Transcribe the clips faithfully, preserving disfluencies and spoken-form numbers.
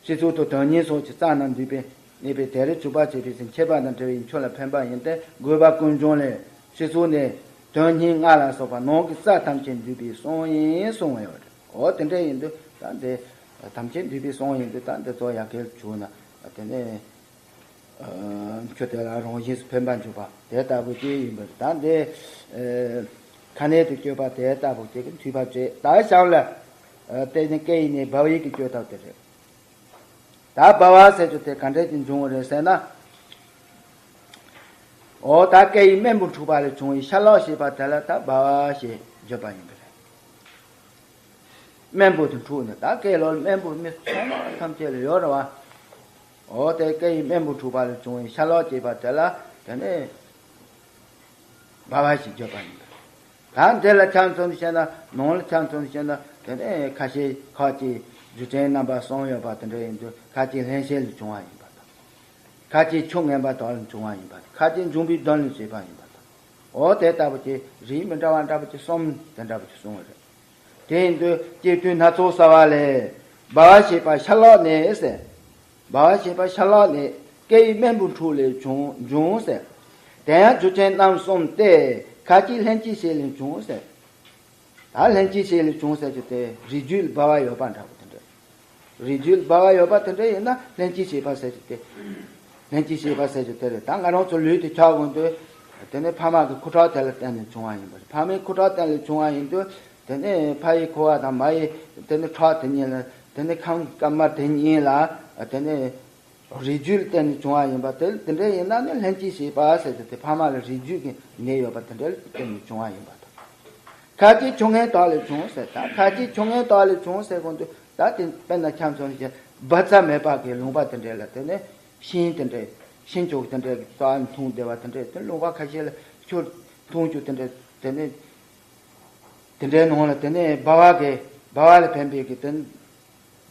སྤྱི་གཙུག་ཏུ་དོན་གཉིས་སོགས་ཀྱི་རྩ་རྣམས་འདུས་པས་གནས་པའི་དེ་རུ་གྱུར་པ་བྱས་པའི་ཕྱིར། མཆེད་པ་དང་འབྲེལ་བའི་མཆུ་ལ་ཕན་པ་ཡིན་ཏེ། དགོས་པ་ཀུན་འབྱུང་ལས། སྤྱི་གཙུག་ནས་དོན་གཉིས་ལྔ་ལ་སོགས་པ་ནང་གི་རྩ་ཐམས་ཅད་འདུས་པའི་གསུང་ཡིན་གསུངས་ཡོད་རེད། འོ་དེ་འདྲ་ཡིན་དུས་ད་འདི་ཐམས་ཅད་འདུས་པའི་གསུང་ཡིན་དུས་ད་འདི་ཚོ་ཡ་གིར་གྱུར་ན་དེ་ནས། ཁྱོད་དེ་ལ་རང་བཞིན་སུ་ཕན་པ་འཇུག་པ་དེ་ལྟ་བུ་ཅིག་ཡིན་པར། ད་འདི་ཁ་ནས་དུ་བསྐྱོད་པ་དེ་ལྟ་བུ་ཅིག་གི་འཐུས་པ་བྱེད། ད་གཤམ་ལ་དེ་ནི་སྐད་ཡིག་ནས་སྦ་བའི་གི་བསྐྱོད་ཐབས་དེ་རེད། ད་སྦ་བ་ཟེར་རྒྱུ་དེ་ག་འདྲས་ཀྱི་འབྱུང་བ་རེད་ཟེར་ན། འོ་ད་སྐད་ཡིག་རྨེན་བུ་འཁྲུགས་པ་ལས་བྱུང་བའི་ཤ་ལོག་ཞེས་པ་དེ་ལ་ད་སྦ་བ་ཞེས་བརྗོད་པ་ཡིན་པ་རེད། རྨེན་བུ་དེ་འཁྲུགས་ནས་ད་སྐད་ལོག་རྨེན་བུ་མི་ཚང་མ་ཐམས་ཅད་ལ་ཡོད་རེད་བ། འོ་དེ་སྐད་ཡིག་རྨེན་བུ་འཁྲུགས་པ་ལས་བྱུང་བའི་ཤ་ལོག་ཅེས་པ་དེ་ལ་དེ་ནས་སྦ་བ་ཞེས་བརྗོད་པ་ཡིན་པ། ད་འདི་ལ་ཆ་མཚོན་བཤད་ན། ནང་ལ་ཆ་མཚོན་བཤད་ན་དེ་ནས་ཁ་ཤས་ཁ་ཅིག་རྒྱུ་ཅན་རྣམ་པ་གསུམ་ཡོད་པ་དེ་འདྲ་ཡིན་དུས་ཁ་ཅིག་ལྷན་སྐྱེས་ལས་བྱུང་བ་ཡིན་པ་དང་། ཁ་ཅིག་ཆོས་ངན་པ་དག་ལས་བྱུང་བ་ཡིན་པ་དང་། ཁ་ཅིག་འབྱུང་པོའི་གདོན་ལས་བྱས་པ་ཡིན་པ་དང་། འོ་དེ་ལྟ་བུ་ཅིག་རིགས་མི་འདྲ་བ་འདྲ་བོ་ཅིག་གསུམ་དེ་འདྲ་བོ་ཅིག་གསུངས་པ་རེད། དེ་ཡིན་དུས་སྐྱེ་དུས་སྣ་ཚོགས་བསགས་པ་ལས། སྦ་བ་ཞེས་པ་ཤ་ལོག་ནས་ཟེར། སྦ་བ་ཞེས་པ་ཤ་ལོག་ནས་སྐད་ཡིག་རྨེན་བུ་འཁྲུགས་ལས་བྱུང་འབྱུང་ཟེར། དེ་ཡང་རྒྱུ་ཅན་རྣམ་གསུམ་སྟེ། ཁ་ཅིག་ལྷན་ཅིག་བྱས་ལས་བྱུང་ཟེར། ད་ལྷན་ཅིག་བྱས་ལས་བྱུང་ཟེར་རྒྱུ་དེ་རིགས་རྒྱུད་ལ་སྦ་བ་ཡོད་པ་འདྲ་བོ་དེ་འདྲ། རིགས་རྒྱུད་ལ་སྦ་བ་ཡོད་པ་དེ་འདྲ་ཡིན་ན་ལྷན་ཅིག་བྱས་པ་ཟེར་རྒྱུ་དེ། ལྷན་ཅིག་བྱས་པ་ཟེར་རྒྱུ་དེ་རེད། ད་ང་རང་ཚོ་ལུས་དེ་ཆགས་ཡོང་དུས། དེ་ནས་ཕ་མ་གི་ཁུ་ཁྲག་དེ་ལ་བརྟེན་ནས་བྱུང་བ་ཡིན་པ་རེད། ཕ་མའི་ཁུ་ཁྲག་བརྟེན་ནས་བྱུང་བ་ཡིན་དུས། དེ་ནས་ཕ་ཡི་ཁུ་བ་དང་མ་ཡི་དེ་ནས་ཁྲག་དེ་གཉིས་ལ། དེ་ནས་ཁམས་དཀར་དམར་དེ་གཉིས་ལ་དེ་ནས་རིགས་རྒྱུད་ལ་བརྟེན་ནས་བྱུང་བ་ཡིན་པ་དེ། དེ་འདྲ་ཡིན་ན་ནི་ལྷན་ཅིག་བྱས་པ་ཟེར་དུས་དེ་ཕ་མ་ལ་རིགས་རྒྱུད་ཀྱི་ནད་ཡོད་པ་དེ་འདྲ་ལ་བརྟེན་ནས་བྱུང་བ་ཡིན་པ་དང་། ཁ་ཅིག་ཆོས་ངན་དག་ལས་བྱུང་ཟེར། ད་ཁ་ཅིག་ཆོས་ངན་དག་ལས་བྱུང་ཟེར་གོང་དུ་ད་དེ་དཔེར་ན་ཆ་མཚོན་བྱས་སྦ་རྩ་མེད་པ་གི་ལུང་པ་དེ་འདྲ་ལ་དེ་ནས་ཤིང་དེ་འདྲ། ཤིང་བཅུ་དེ་འདྲ་གི་རྩ་བ་འཐུང་བསྡད་པ་དེ་འདྲ་དེ་ལུང་པ་ཁ་ཤས་ལ་ཁྱོད་འཐུང་རྒྱུ་དེ་འདྲ་དེ་ནས་དེ་འདྲའི་ནང་ལ་དེ་ནས་སྦ་བ་གི་སྦ་བ་ལ་ཕན་པའི་གི་དེ་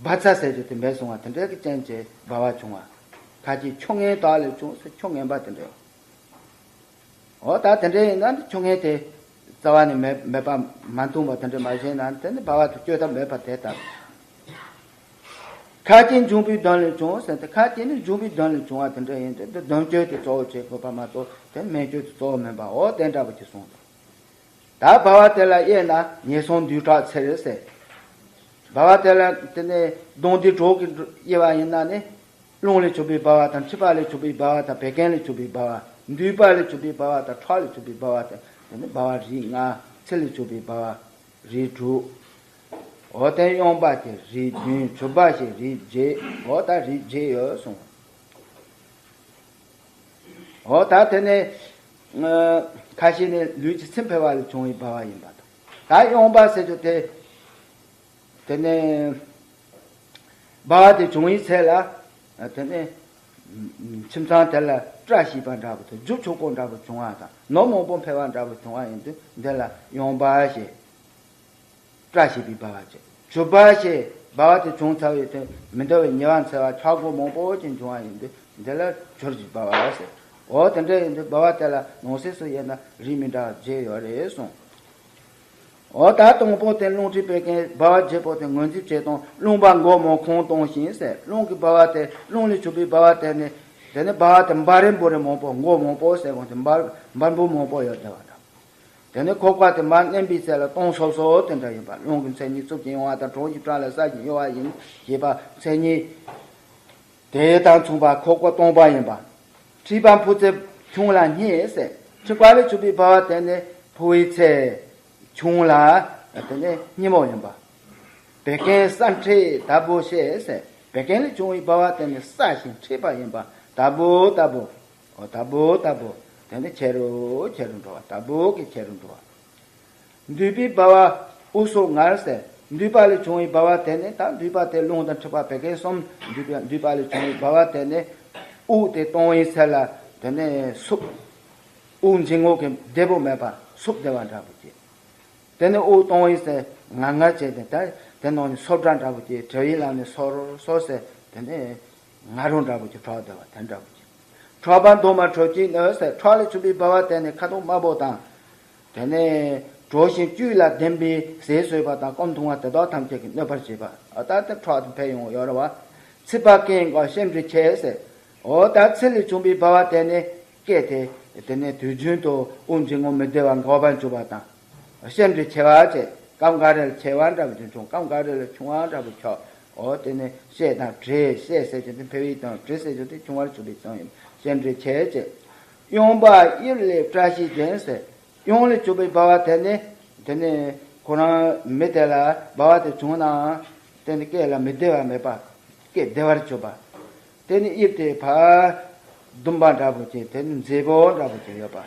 སྦ་རྩ་ཟེར་རྒྱུ་དེ་མེད་སོང་བ་དེ་འདྲ་གི་རྐྱེན་གྱིས་སྦ་བ་བྱུང་བ། ཁ་ཅིག་ཆོས་ངན་དག་ལས་བྱུང་ཟེར། ཆོས་ངན་པ་དེ་འདྲ། འོ་ད་དེ་འདྲ་ཡིན་ན་ཆོས་ངན་དེ་རྩ་བ་ནས་མེད་མེད་པ་མ་མཐོང་བ་དེ་འདྲ་མ་བྱས་ན་དེ་ནི་སྦ་བ་དེ་བཅོས་ཐབས་མེད་པ་དེ་ལྟར། ཁ་ཅིག་འབྱུང་པོའི་གདོན་ལས་བྱུང་ཟེར་ཏེ། ཁ་ཅིག་ནི་འབྱུང་པོའི་གདོན་ལས་བྱུང་བ་དེ་འདྲ་ཡིན་ཏེ། འདི་གདོན་བཅོས་དེ་གཙོ་བོ་བྱེད་དགོས་པ་མ་གཏོགས་དེ་སྨན་བཅོས་དེ་གཙོ་བོ་མིན་པ། འོ་དེ་འདྲ་བོ་ཅིག་གསུངས་འདུག་ད་སྦ་བ་དེ་ལ་དབྱེ་ན་ཉེས་སོགས་འདུས་དྲག་འཚེ་རེད་ཟེར། སྦ་བ་དེ་ལ་དེ་ནས་སྡོང་དེ་གྲོགས་ཀྱི་དབྱེ་བ་ཡིན་ན་ནི། རླུང་ལས་བྱུང་བའི་སྦ་བ་དང་། མཁྲིས་པ་ལས་བྱུང་བའི་སྦ་བ་དང་། བད་ཀན་ལས་བྱུང་བའི་སྦ་བ། འདུས་པ་ལས་བྱུང་བའི་སྦ་བ་དང་། ཁྲག་ལས་བྱུང་བའི་སྦ་བ་དང་། དེ་ནི་སྦ་བ་རིགས་ལྔ། ཚིལ་ལས་བྱུང་བའི་སྦ་བ་རིགས་དྲུག་འོ་དེ་དབྱུང་བ་དེ་རིགས་བདུན། གྲུབ་པ་ཞེས་རིགས་བརྒྱད། འོ་ད་རིགས་བརྒྱད་ཡོད་གསུངས། འོ་ད་དེ་ནས་ཁ་ཤས་ནི་ལུས་ཀྱི་ཚིམ་འཕེལ་བ་ལས་བྱུང་བའི་སྦ་བ་ཡིན་པ་དང་། ད་དབྱུང་བ་ཟེར་རྒྱུ་དེ། དེ་ནས་སྦ་བ་དེ་བྱུང་བའི་ཚེ་ལ། དེ་ནས་ཁྱིམ་ཚང་དེ་ལ་བཀྲ་ཤིས་པ་འདྲ་བོ་དང་། རྒྱུ་ཕྱུག་པོ་འདྲ་བོ་བྱུང་བ་དང་། ནོར་མང་པོ་འཕེལ་བ་འདྲ་བོ་བྱུང་བ་ཡིན་དུས་འདི་ལ་དབྱུང་བ་ཞེས། བཀྲ་ཤིས་པའི་སྦ་བ་བྱེད། གྲུབ་པ་ཞེས་སྦ་བ་དེ་བྱུང་ཚར་བའི་དོན་མི་འདོད་པའི་ཉེས་པ་འཚེ་བ་ཆག་སྒོ་མང་པོ་ཅིག་འབྱུང་བ་ཡིན་དུས་འདི་ལ་གྱུར་གྱི་སྦ་བ་ཟེར། འོ་དེ་འདྲ་ཡིན་དུས་སྦ་བ་དེ་ལ་ནང་གསེས་སུ་དབྱེ་ན་རིགས་མི་འདྲ་བ་བརྒྱད་ཡོད་རེད་གསུངས། འོ་ད་དང་པོ་དེ་རླུང་མཁྲིས་བད་ཀན། སྦ་བ་བརྒྱད་པོ་དེ་ངོས་འཛིན་བྱེད་སྟངས། རླུང་སྦ་མགོ་མོ་ཁོང་སྟོང་ཞིང་ཟེར། རླུང་གི་སྦ་བ་དེ། རླུང་ལས་བྱུང་བའི་སྦ་བ་དེ་ནི། དེ་ནི་སྦ་བ་དེ་འབའ་རེ་འབོ་རེ་མང་པོ། མགོ་མང་པོ་ཟེར་གོང་དེ་འབར་འབར་འབུ་མང་པོ་ཡོད་བསྡད་པ་འདྲ། དེ་ནི་ཁོག་པ་དེ་མར་མནན་པའི་ཚེ་ལ་སྟོང་སོབ་སོབ་དེ་འདྲ་ཡིན་པ། རླུང་གི་མཚན་ཉིད་རྩུབ་ཅིང་གཡེང་བ་དང་། གྲོགས་ཀྱི་བཀྲག་ལ་སྲ་ཞིང་གཡོ་བ་ཡིན་ཞེས་པ་མཚན་ཉིད་དེ་དང་མཚུངས་པ་ཁོག་པ་སྟོང་པ་ཡིན་པ། མཁྲིས་པ་འཕུ་ཚེ་ཆུང་ལ་སྙི་ཟེར། མཁྲིས་པ་ལས་བྱུང་བའི་སྦ་བ་དེ་ནི་འཕུ་བའི་ཚེ་ཆུང་ལ། དེ་ནི་སྙི་མོ་ཡིན་པ། བད་ཀན་སྲ་མཁྲེགས་དལ་བུ་ཞེས་ཟེར། བད་ཀན་ལས་བྱུང་བའི་སྦ་བ་དེ་ནི་སྲ་ཞིང་མཁྲེགས་པ་ཡིན་པ། དལ་བུ་དལ་བུ། འོ་དལ་བུ་དལ་བུ། དེ་ནི་ཆེ་རུ་ཆེ་རུ་འགྲོ་བ། དལ་བུ་གིས་ཆེ་རུ་འགྲོ་བ། འདུས་པའི་སྦ་བ་དབུགས་སོགས་ངར་ཟེར། འདུས་པ་ལས་བྱུང་བའི་སྦ་བ་དེ་ནི། ད་འདུས་པ་དེ་རླུང་དང་མཁྲིས་པ་བད་ཀན་གསུམ་འདུས་པའི་འདུས་པ་ལས་བྱུང་བའི་སྦ་བ་དེ་ནི། དབུགས་དེ་གཏོང་བའི་ཚེ་ལ་དེ་ནི་སུབ། དབུགས་འབྱིན་རྔུབ་ཀྱི་བདེ་པོ་མེད་པ་སུབ་བསྡད་པ་འདྲ་བོ་ཅིག་དེ་ནི་དབུགས་གཏོང་བའི་ཚེ་ངར་ངར་བྱས་ཏེ། ད་དེ་ནང་ནས་སོབ་སྒྲ་འདྲ་བོ་ཅིག་བྲལ་བའི་ལམ་ནས་སོར་སོར་ཟེར། དེ་ནི་ང་རོ་འདྲ་བོ་ཅིག་འཕྲོ་བསྡད་པ་དེ་འདྲ་བོ་ཅིག་འཕྲོག་པ་འདུག་མ་འཕྲོག་ཅིག་ནི་ཟེར། འཕྲོག་ལས་བྱུང་བའི་སྦ་བ་དེ་ནི་ཁ་དོག་དམར་པོ་དང་། དེ་ནས་གྲོ་ཞིང་བཅུད་ལ་ལྡན་པའི་ཟས་ཟོས་པ་དང་སྐོམ་འཐུང་བ་དེ་དག་ཐམས་ཅད་ཀྱིས་གནོད་པར་བྱེད་པ། ཨ་ད་དེ་འཕྲོག་དེ་འཕེལ་ཡོང་ཡོད་རེད་བ། ཚིག་པ་ཀུན་དགའ་སེམས་འདྲི་ཆེ་ཟེར། འོ་ད་ཚིག་ལས་བྱུང་བའི་བ་བ་དེ་ནི་སྐད་དེ། དེ་ནི་དུས་རྒྱུན་དུ་དབུགས་འབྱིན་རྔུབ་མི་བདེ་བ་འགོག་པར་འཇུག་པ་དང་། སེམས་འདྲི་ཆེ་བ་བྱེད། སྐབས་འགའ་རེ་ལ་ཆེ་བ་འདྲ་བོ་ཅིག་བྱུང་། སྐབས་འགའ་རེ་ལ་ཆུང་བ་འདྲ་བོ་ཆགས། འོ་དེ་ནི་བཤད་དང་བྲེ། བཤད་ཟེར་རྒྱུ་དེ་འཕེལ་བའི་དང་། བྲེ་ཟེར་རྒྱུ་དེ་ཆུང་བར་འཇུག་པའི་དོན་ཡིན། སེམས་འདྲི་ཆེ་བྱེད། གཡེང་བ་དབྱིབས་ལས་བཀྲ་ཤིས་ལྡན་ཟེར། གཡེང་ལས་བྱུང་བའི་བ་བ་དེ་ནི། དེ་ནི་ཁོ་རང་མི་དེ་ལ་བ་བ་དེ་བྱུང་ནའང་། དེ་ནི་སྐད་ལ་མི་བདེ་བ་མེད་པ། སྐད་བདེ་བར་གྱུར་པ། དེ་ནི་དབྱིབས་དེ་ཕར་ཟླུམ་པ་འདྲ་པོ་ཅིག་དེ་ནི་མཛེས་པོ་འདྲ་པོ་ཅིག་ཡོད་པ།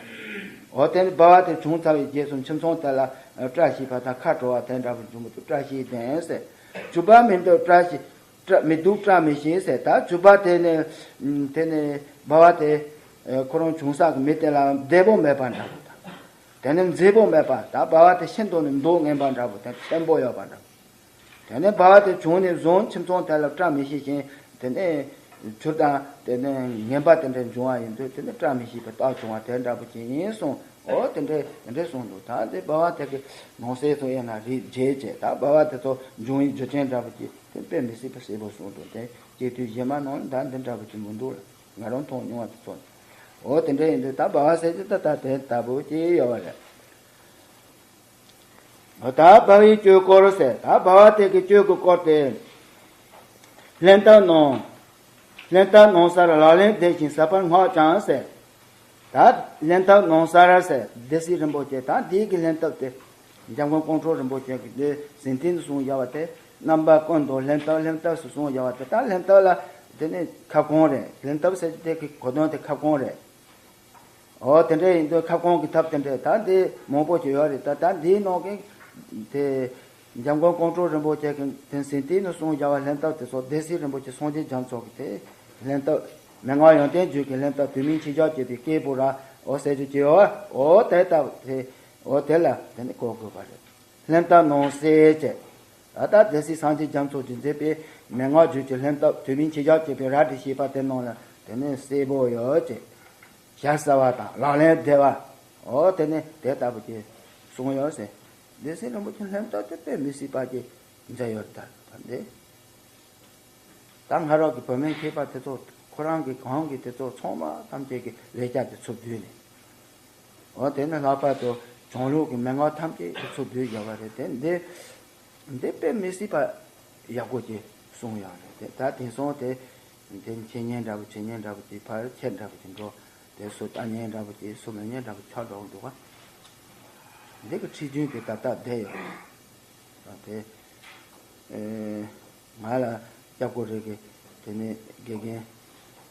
འོ་དེ་ནི་བ་བ་དེ་བྱུང་ཚར་བའི་རྗེས་སུ་ཁྱིམ་ཚང་དེ་ལ་བཀྲ་ཤིས་པ་དང་ཁ་དྲོ་བ་དེ་འདྲ་པོ་འབྱུང་གི་འདུག་བཀྲ་ཤིས་ལྡན་ཟེར། བྱུག་པ་མི་འདུག་བཀྲ་ཤིས། བཀྲ་མི་སྡུག་བཀྲ་མི་ཤིས་ཟེར། ད་བྱུག་པ་དེ་ནི། དེ་ནི་བ་བ་དེ་ཁོ་རང་བྱུང་ས་གི་མི་དེ་ལ་བདེ་པོ་མེད་པ་འདྲ་པོ་དང་། དེ་ནི་མཛེས་པོ་མེད་པ། ད་བ་བ་དེ་ཤིན་ཏུ་ནི་མདོག་ངན་པ་འདྲ་པོ་དང་ཆེན་པོ་ཡོད་པ་འདྲ་པོ། དེ་ནས་བ་བ་དེ་བྱུང་ནས་བཟུང་ཁྱིམ་ཚང་དེ་ལ་བཀྲ་མི་ཤིས་ཤིང་། དེ་ནས་ཆུ་དང་དེ་ནས་ངན་པ་དེ་འདྲ་འབྱུང་བ་ཡིན་དུས། དེ་ནས་བཀྲ་མི་ཤིས་པའི་རྟགས་བྱུང་བ་དེ་འདྲ་པོ་ཅིག་ཡིན་གསུངས། འོ་དེ་འདྲས་དེ་འདྲས་གསུངས་འདུག་ད་དེ་བ་བ་དེ་གི་ནང་གསེས་སུ་དབྱེ་ན་རིགས་བརྒྱད་བྱས། ད་བ་བ་དེ་ཚོ་འབྱུང་བའི་རྒྱུ་རྐྱེན་འདྲ་པོ་ཅིག་དེ་དཔེ་མི་སྲིད་པ་གསལ་པོ་གསུངས་འདུག་དེ་སྐྱེ་དུས་གཞན་མ་ནང་ལ་ད་འདི་འདྲ་པོ་ཅིག་མི་འདུག་ལ། ང་རང་མཐོང་མྱོང་བ་དེ་ཚོ་ནི། འོ་དེ་འདྲ་ཡིན་དུས་ད་བ་བ་ཟེར་གྱི་ད་ད་དེ་ལྟ་བུ་ཅིག་ཡོད་པ་རེད། ད་བ་བའི་གཅོད་སྐོར་ཟེར། ད་བ་བ་དེ་གི་གཅོད་ཀྱི་སྐོར་དེ། ལྷན་ཐབས་ནང་། ལྷན་ཐབས་ནང་སར་ལག་ལེན་བདེ་ཞིང་ཟབ་པར་བསྔགས་ཀྱང་ཟེར། ད་ལྷན་ཐབས་ནང་སར་ཟེར། སྡེ་སྲིད་རིན་པོ་ཆེ་ད་འདི་གི་ལྷན་ཐབས་དེ། འཇམ་མགོན་ཀོང་སྤྲུལ་རིན་པོ་ཆེ་གི་འདི་ཟིན་ཐིན་གསུངས་བཞག་པ་དེ། རྣམ་པ་ཀུན་ཏུ་ལྷན་ཐབས་ལྷན་ཐབས་སུ་གསུངས་བཞག་པ་དེ། ད་ལྷན་ཐབས་ལ་དེ་ནི་ཁ་སྐོང་རེད། ལྷན་ཐབས་ཟེར་དེ་གི་གོ་དོན་དེ་ཁ་སྐོང་རེད། འོ་དེ་འདྲ་ཡིན་དུས་ཁ་སྐོང་གི་ཐབས་དེ་འདྲ་ད་འདི་མང་པོ་ཞིག་ཡོད་རེད། ད་ད་འདིའི་ནང་གི་དེ་འཇམ་མགོན་ཀོང་སྤྲུལ་རིན་པོ་ཆེ་གི་དེ་ཟིན་ཐིན་ནས་གསུངས་བཞག་པ་ལྷན་ཐབས་དེ་ཚོ་སྡེ་སྲིད་རིན་པོ་ཆེ་སངས་རྒྱས་རྒྱ་མཚོ་གི་དེ་ལྷན་ཐབས། མན་ངག་ཡོན་ཏན་རྒྱུད་ཀྱི་ལྷན་ཐབས་དུས་མིན་ཁྱེད་ཅག་བསྐྱེད་པའི་སྐྱེས་བུ་ར། འོ་ཟེར་རྒྱུ་ཅིག་ཡོད་པ། འོ་དེ་ལྟ་བུ་དེ། འོ་དེ་ལ་དེ་ནི་གོ་དགོས་པ་རེད། ལྷན་ཐབས་ནང་གསལ་བྱས། ད་ལྟ་སྡེ་སྲིད་སངས་རྒྱས་རྒྱ་མཚོ་གིས་མཛད་པའི་མན་ངག་རྒྱུད་ཀྱི་ལྷན་ཐབས་དུས་མིན་ཁྱེད་ཅག་བསྐྱེད་པའི་ར་དྲི་ཞེས་པ་དེ་ནང་ལ་དེ་ནི་གསལ་པོ་ཡོད་ཅེས། ཞྭ་སྲ་བ་དང་ལག་ལེན་བདེ་བ། འོ་དེ་ནི་དེ་ལྟ་བུ་ཅིག་གསུངས་ཡོད་ཟེར། སྡེ་སྲིད་རིན་པོ་ཆེ་ལྷན་ཐབས་དེ་དཔེ་མི་སྲིད་པ་ཅིག་མཛད་ཡོད་རེད། ད་ད་འདི། ད་སྔ་རབས་ཀྱི་བུད་མེད་མཁས་པ་དེ་ཚོ་ཁོ་རང་གི་གང་གི་དེ་ཚོ་ཚང་མ་ཐམས་ཅད་ཀྱི་ལེགས་སྦྱར་དེ་ཚུར་བསྡུས་ནས། འོ་དེ་ནི་ལྷག་པར་དུ་བྱང་ལུགས་ཀྱི་མན་ངག་ཐམས་ཅད་དེ་ཚུར་བསྡུས་བཞག་པ་རེད། དེ་འདི་འདི་དཔེ་མི་སྲིད་པ་ཡག་པོ་ཅིག་གསུངས་ཡོད་རེད། དེ་ད་དེང་སང་དེ་དེ་འཆད་ཉན་འདྲ་པོ་འཆད་ཉན་འདྲ་པོ་ཅིག་ཕར་ཁྱེར་འདྲ་པོ་ཅིག་འགྲོ། དེ་སུ་ལྟ་ཉན་འདྲ་པོ་ཅིག་སུ་མི་ཉན་འདྲ་པོ་ཆགས་འགྲོ་གི་འདུག་ག་འདི་གི་ཁྲིད་རྒྱུན་དེ་ད་ལྟ་བསྡད་ཡོད་རེད། དེ། ཨེ། ང་ལ་སྐྱབས་མགོན་རེད་གི། དེ་ནས་དགེ་རྒན།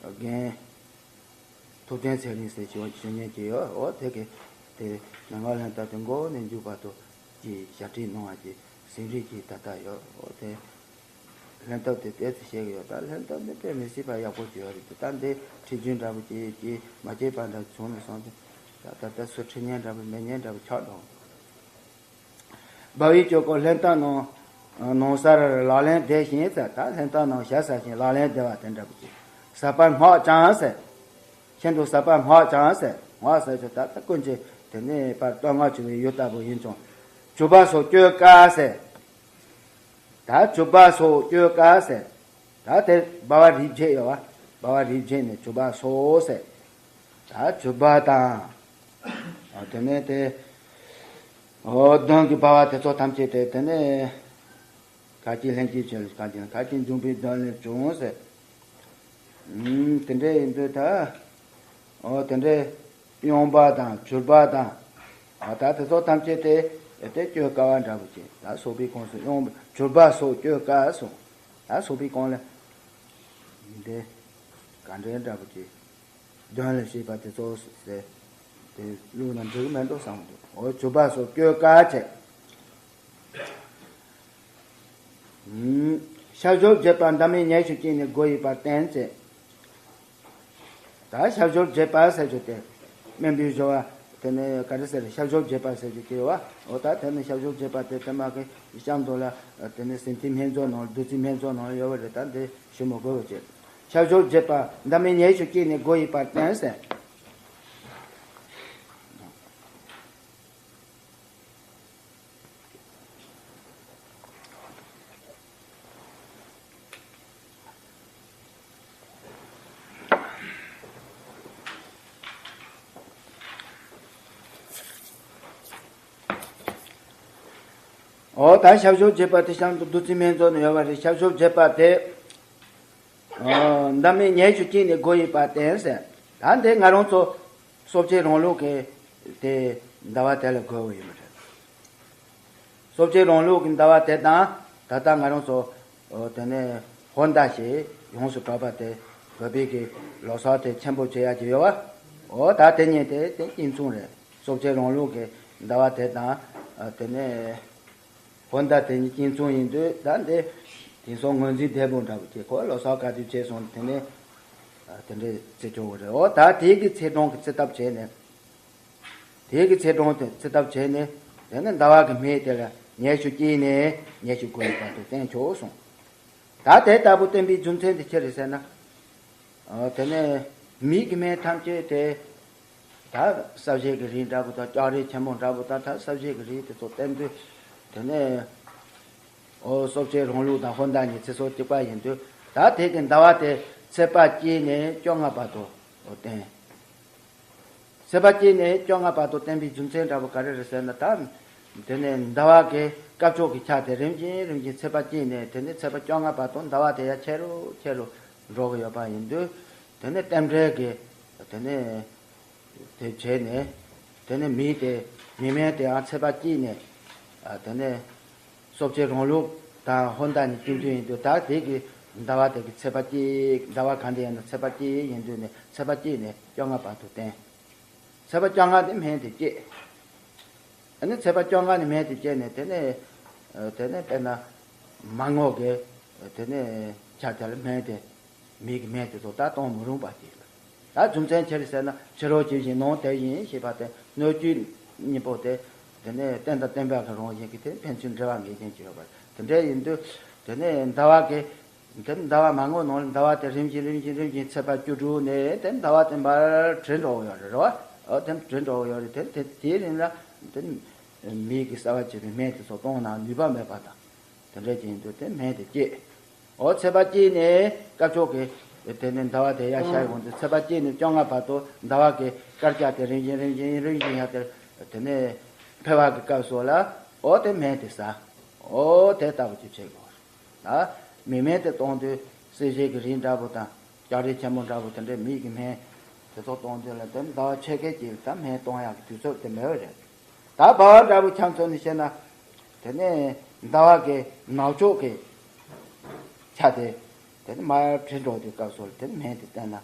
རྒན། ཐུབ་བསྟན་ཚེ་རིང་ཟེར་བྱས་པ་ཞུ་མཁན་ཅིག་ཡོད། འོ་དེ་གི་དེ་མན་ངག་ལྷན་ཐབས་དེ་མགོ་ནས་མཇུག་བར་དུ་ཅིག་ཞབས་ཕྱི་གནང་བ་ཅིག་ཟིན་བྲིས་ཅིག་ད་ལྟ་ཡོད། འོ་དེ་ལྷན་ཐབས་དེ་ཏོག་ཙམ་བཤད་གི་ཡོད། ད་ལྷན་ཐབས་འདི་དཔེ་མི་སྲིད་པ་ཡག་པོ་ཅིག་ཡོད་རེད། ད་འདི་ཁྲིད་རྒྱུན་འདྲ་པོ་ཅིག་ཅིག་མ་བྱས་པ་འདྲ་བྱུང་ནས་སོང་སྟེ། ད་ད་ལྟ་སུ་ཁྲིད་མཁན་འདྲ་པོ་མེད་མཁན་འདྲ་པོ་ཆགས་འགྲོ། བ་བའི་གཅོད་སྐོར། ལྷན་ཐབས་ནང་ནང་སར་ལག་ལེན་བདེ་ཞིང་ཟེར། ད་ལྷན་ཐབས་ནང་ཞྭ་སྲ་ཞིང་ལག་ལེན་བདེ་བ་དེ་འདྲ་པོ་ཅིག་ཟབ་པར་བསྔགས་ཀྱང་ཟེར། ཤིན་ཏུ་ཟབ་པར་བསྔགས་ཀྱང་ཟེར། བསྔགས་ཟེར་ཆོག་ད་ལྟ་ཀུན་གྱིས་དེ་ནས་པར་བསྟོད་བསྔགས་བྱེད་པའི་ཡུལ་ལྟ་བུ་ཡིན་ཀྱང་། བྱུག་པ་སོགས་གཅོད་དཀའ་ཟེར། ད་བྱུག་པ་སོགས་གཅོད་དཀའ་ཟེར། ད་དེ་བ་བ་རིགས་བརྒྱད་ཡོད་པ། བ་བ་རིགས་བརྒྱད་ནས་བྱུག་པ་སོགས་ཟེར། ད་བྱུག་པ་དང་། དེ་ནས་དེ། འོ་གདོན་གྱི་བ་བ་དེ་ཚོ་ཐམས་ཅད་དེ་དེ་ནས། ག་ཅི་ལྷན་སྐྱེས་ཆེ་ལ་ག་ཅི་ག་ཅི་འབྱུང་པོའི་གདོན་ལས་བྱུང་ཟེར། ཨུམ། དེ་འདྲ་ཡིན་དུས་ད། འོ་དེ་འདྲ། གཡོན་པ་དང་བྱུར་པ་དང་། འོ་ད་དེ་ཚོ་ཐམས་ཅད་དེ། དེ་གཅོད་དཀའ་བ་འདྲ་པོ་ཅིག་ད་སོགས་པའི་ཁོངས་སུ་གཡོན་པ་བྱུར་པ་སོགས་གཅོད་དཀའ་གསུངས། ད་སོགས་པའི་ཁོངས་ལ། འདི། ག་འདྲའི་འདྲ་པོ་ཅིག་གདོན་ལས་སྐྱེས་པ་དེ་ཚོ་ཟེར། དེ་ལུགས་ལ་འགྲིག་མེད་འགྲོ་བསམ་འདུག་འོ་བྱུག་པ་སོགས་གཅོད་དཀའ་བྱས། ཤབ་ཞུབ་བྱེད་པ་འདབ་མའི་ཉེ་ཤོས་ཀྱིས་ནི་སྒོ་ཡི་བར་བསྟན་བྱས། ད་ཤབ་ཞུབ་བྱེད་པ་ཟེར་རྒྱུ་དེ། རྨེན་བུའི་སྦྱོར་བ། དེ་ནི་ག་རེ་ཟེར། ཤབ་ཞུབ་བྱེད་པ་ཟེར་རྒྱུ་དེ་ཡོད་པ། འོ་ད་དེ་ནི་ཤབ་ཞུབ་བྱེད་པ་དེ་དེ་མ་གི་གཤམ་དུ་ལ། དེ་ནི་ཟིན་ཐིག་སྨན་རྫས་ནང་བདུད་རྩི་སྨན་རྫས་ནང་ཡོད་པ་རེད། ད་འདི་ཞུ་མི་དགོས་པ་བྱས། ཤབ་ཞུབ་བྱེད་པ་འདབ་མའི་ཉེ་ཤོས་ཀྱིས་ནི་སྒོ་ཡི་བར་བསྟན་ཟེར། འོ་ད་ཤབ་ཞུ་བྱེད་པ་དེ་གཤམ་དུ་བདུད་རྩི་སྨན་མཛོད་ནས་ཡོད་པ་རེད། ཤབ་ཞུ་བྱེད་པ་དེ། འོ་འདབ་མའི་ཉེ་ཤུ་གཅིག་ནས་སྒོ་ཡིན་པར་བསྟན་ཟེར། ད་འདི་ང་རང་ཚོ་གསོ་བྱེད་རང་ལུགས་ཀྱི་དེ་ཟླ་བ་དེ་ལ་དགོས་པ་ཡིན་པ་རེད། གསོ་བྱེད་རང་ལུགས་ཀྱི་ཟླ་བ་དེ་དང་ད་ལྟ་ང་རང་ཚོ་འོ་དེ་ནས་ཧོར་ཟླ་ཞེས་ཡོངས་སུ་གྲགས་པ་དེ་བོད་པའི་གི་ལོ་གསར་དེ་ཆེན་པོ་བྱེད་ཡ་གི་ཡོད་པ། འོ་ད་དེ་གཉིས་དེ་དེ་གཅིག་མཚུངས་རེད། གསོ་བྱེད་རང་ལུགས་ཀྱི་ཟླ་བ་དེ་དང་དེ་ནས། ཧོར་ཟླ་དེ་གཉིས་གཅིག་མཚུངས་ཡིན་དུས་ད་འདི་དེང་སང་ངོས་འཛིན་བདེ་པོ་འདྲ་བོ་བྱས། ཁོ་ལོ་གསར་བཀའ་དྲིན་ཆེ་སོང་། དེ་ནས་དེ་འདྲའི་རྩི་ཆོག་གི་རེད། འོ་ད་དེ་གི་ཚེས་གྲངས་ཀྱི་རྩི་ཐབས་བྱས་ནས། དེ་གི་ཚེས་གྲངས་དེ་རྩི་ཐབས་བྱས་ནས། དེ་ནས་ཟླ་བ་གི་སྨན་དེ་ལ་ཉེ་ཤུ་གཅིག་ནས་ཉེ་ཤུ་དགུ་ཡི་བར་དུ་བསྟེན་ཆོག་གསུངས། ད་དེ་ལྟ་བུ་བསྟེན་པའི་རྒྱུ་མཚན་དེ་ཅི་རེད་ཟེར་ན། ཨ་དེ་ནས་མིའི་གི་སྨན་ཐམས་ཅད་དེ་ད་ས་གཞི་གི་རིགས་འདྲ་པོ་དང་ལྕགས་རིགས་ཆེན་པོ་འདྲ་པོ་དང་ད་ས་གཞི་གི་རིགས་དེ་ཚོ་བསྟེན་དུས། དེ་ནས་ཨོ་གསོ་བྱེད་རང་ལུགས་དང་ཧོར་ཟླ་གཉིས་ཚེས་སོ་གཅིག་པ་ཡིན་དུས། ད་དེ་གི་ཟླ་བ་དེ་ཚེས་པ་གཅིག་ནས་བཅོ་ལྔ་བར་དུ་ཨོ་བསྟེན། ཚེས་པ་གཅིག་ནས་བཅོ་ལྔ་བར་དུ་བསྟེན་པའི་རྒྱུ་མཚན་འདྲ་པོ་ག་རེ་རེད་ཟེར་ན། ད་དེ་ནས་ཟླ་བ་གི་སྐབས་ཆོག་གི་ཆ་དེ་རིམ་བཞིན་རིམ་བཞིན་ཚེས་པ་གཅིག་ནས་དེ་ནས་ཚེས་པ་བཅོ་ལྔ་བར་དུ་ཟླ་བ་དེ་ཡར་ཆེ་རུ་ཆེ་རུ་འགྲོ་གི་ཡོད་པ་ཡིན་དུས། དེ་ནས་རྟེན་འབྲེལ་གྱི་དེ་ནས་དེ་བྱས་ནས། དེ་ནས་མི་དེ་མི་སྨན་དེའང་ཚེས་པ་གཅིག་ནས་ཨ་དེ་ནས་གསོ་བྱེད་རང་ལུགས་དང་ཧོར་ཟླ་གཉིས་གཅིག་མཚུངས་ཡིན་དུས། ད་དེ་གི་ཟླ་བ་དེ་གི་ཚེས་པ་གཅིག་ཟླ་བ་གང་དེ་ཡིན་ན་ཚེས་པ་གཅིག་ཡིན་དུས་ནས་ཚེས་པ་གཅིག་ནས་བཅོ་ལྔ་བར་དུ་བསྟེན། ཚེས་པ་བཅོ་ལྔ་ནས་སྨན་དེ་བཅད། ཨ་ནི་ཚེས་པ་བཅོ་ལྔ་ནས་སྨན་དེ་བཅད་ནས། དེ་ནས་ཨ་དེ་ནས་དཔེར་ན་མར་ངོ་གི་དེ་ནས་ཆ་དེ་ལ་སྨན་དེ་མིའི་གི་སྨན་དེ་ཚོ་ད་གཏོང་མི་རུང་བ་དེ་ལ། ད་རྒྱུ་མཚན་ཅི་རེད་ཟེར་ན། ཕྱི་རོལ་ཇི་བཞིན་ནང་དེ་བཞིན་ཞེས་པ་དེ་སྣོད་བཅུད་གཉིས་པོ་དེ། དེ་ནས་རྟེན་དང་བརྟེན་པ་གི་རང་བཞིན་གྱིས་དེ་ཕན་ཚུན་འབྲེལ་བ་ངེས་ཅན་གྱི་ཡོད་པ་དེ་འདྲ་ཡིན་དུས། དེ་ནས་ཟླ་བ་གི་དེ་ཟླ་བ་མར་ངོ་ནང་ལ་ཟླ་བ་དེ་རིམ་བཞིན་རིམ་བཞིན་རིམ་བཞིན་ཚེས་པ་བཅུ་དྲུག་ནས་དེ་ཟླ་བ་དེ་མར་བྲི་འགྲོ་གི་ཡོད་རེད། རེད་བ། འོ་དེ་བྲི་འགྲོ་གི་ཡོད་རེད། དེ་དེ་དེའི་རིང་ལ་དེ་མིའི་གི་གསར་བ་བྱས་པའི་སྨན་དེ་ཚོ་གཏོང་ན་ནུས་པ་མེད་པ་དང་། དེ་འདྲ་ཅིག་ཡིན་དུས་དེ་སྨན་དེ་བཅད། འོ་ཚེས་པ་གཅིག་ནས་སྐབས་ཆོག་གི་དེ་ནས་ཟླ་བ་དེ་ཡར་ཤར་ཡོང་དུས། ཚེས་པ་གཅིག་ནས་བཅོ་ལྔ་བར་དུ་ཟླ་བ་གི་སྐར་ཆ་དེ་རིམ་བཞིན་རིམ་བཞིན་རིམ་བཞིན་ཡར་དེ་དེ་ནས་འཕེལ་བ་གི་སྐབས་སུ་ལ། འོ་དེ་སྨན་དེ་ཟ། འོ་དེ་ལྟ་བུ་ཅིག་བྱེད་དགོས། ད་མི་སྨན་དེ་གཏོང་དུས་སྲིད་ཞིའི་གི་རིགས་འདྲ་པོ་དང་ལྕགས་རིགས་ཆེན་པོ་འདྲ་པོ་དེ་འདྲའི་མིའི་གི་སྨན་དེ་ཚོ་གཏོང་དུས་ལ། དེ་ཟླ་བ་ཕྱེད་ཀའི་རྗེས་ལ་ད་སྨན་གཏོང་ཡག་གི་དུས་ཚོད་དེ་མེད་པ་རེད། ད་བར་བ་འདྲ་པོ་ཆ་མཚོན་ནས་བཤད་ན། དེ་ནས་ཟླ་བ་གི་ནག་ཕྱོགས་ཀྱི་ཆ་དེ་དེ་ནས་མར་བྲི་འགྲོ་དུས་སྐབས་སུ་ལ་དེ་ནས་སྨན་དེ་བསྟེན་ན།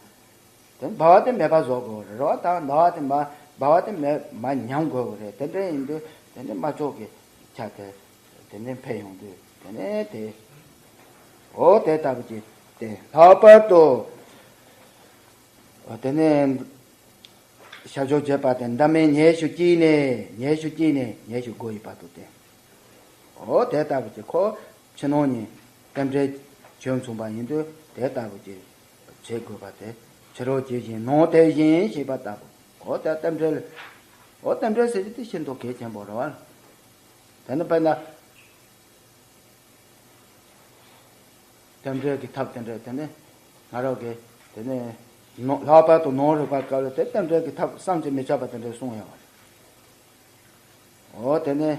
དེ་ནས་བར་བ་དེ་མེད་པ་བཟོ་དགོས་རེད། རེད་བ། ད་ཟླ་བ་དེ་མར་བར་བ་དེ་མེད་མར་ཉམས་དགོས་པ་རེད། དེ་འདྲ་ཡིན་དུས་དེ་ནས་དམར་ཕྱོགས་ཀྱི་ཆ་དེ་དེ་ནས་འཕེལ་ཡོང་དུས་དེ་ནས་དེ། འོ་དེ་ལྟ་བུ་ཅིག་དེ་ལྷག་པར་དུ། འོ་དེ་ནས་ཤབ་ཞུ་བྱེད་པ་དེ་ཟླ་མའི་ཉེ་ཤུ་གཅིག་ནས་ཉེ་ཤུ་གཅིག་ནས་ཉེ་ཤུ་དགུ་ཡི་བར་དུ་བསྟེན། འོ་དེ་ལྟ་བུ་ཅིག་ཁོ་ཕྱི་ནང་གཉིས་རྟེན་འབྲེལ་བྱེད་མཚུངས་པ་ཡིན་དུས་དེ་ལྟ་བུ་ཅིག་བྱེད་དགོས་པ་དེ། ཕྱི་རོལ་ཇི་བཞིན་ནང་དེ་བཞིན་ཞེས་པ་ལྟ་བུ། འོ་དེ་རྟེན་འབྲེལ། འོ་རྟེན་འབྲེལ་ཟེར་རྒྱུ་དེ་ཤིན་ཏུ་གལ་ཆེན་པོ་རེད་བ། དེ་ནི་དཔེར་ན། རྟེན་འབྲེལ་གྱི་ཐབས་དེ་འདྲ་དེ་ནི་ང་རང་གིས་དེ་ནི་ནོ་ལྷག་པར་དུ་ནོར་རིག་པ་སྐབས་ལ་དེ་རྟེན་འབྲེལ་གྱི་ཐབས་བསམ་གྱིས་མི་ཁྱབ་པ་དེ་འདྲ་གསུངས་ཡོད་པ་རེད། འོ་དེ་ནི་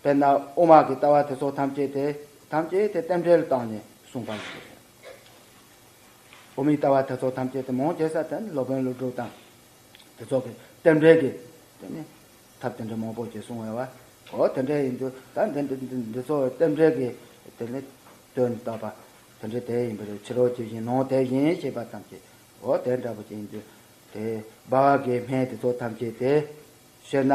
དཔེར་ན་དབུ་མ་གི་ལྟ་བ་དེ་ཚོ་ཐམས་ཅད་དེ་ཐམས་ཅད་དེ་རྟེན་འབྲེལ་བཏང་ནས་གསུངས་པ་ཡིན་པ་རེད། དབུ་མའི་ལྟ་བ་དེ་ཚོ་ཐམས་ཅད་དེ་མང་ཆེ་ས་དེ་ནི་སློབ་དཔོན་ཀླུ་སྒྲུབ་དང་། དེ་ཚོ་གི་རྟེན་འབྲེལ་གྱི་དེ་ནི་ཐབས་དེ་འདྲ་མང་པོ་ཞིག་གསུངས་ཡོད་པ། འོ་དེ་འདྲ་ཡིན་དུས་ད་འདི་འདི་འདི་འདི་ཚོ་རྟེན་འབྲེལ་གྱི་དེ་ནི་དོན་བཏགས་པ་དེ་འདྲ་དེ་ཡིན་པ་རེད། ཕྱི་རོལ་ཇི་བཞིན་ནང་དེ་བཞིན་ཞེས་པ་ཐམས་ཅད། འོ་དེ་འདྲ་པོ་ཅིག་ཡིན་དུས་དེ་བར་བ་གི་སྨན་དེ་ཚོ་ཐམས་ཅད་དེ་བཤད་ན།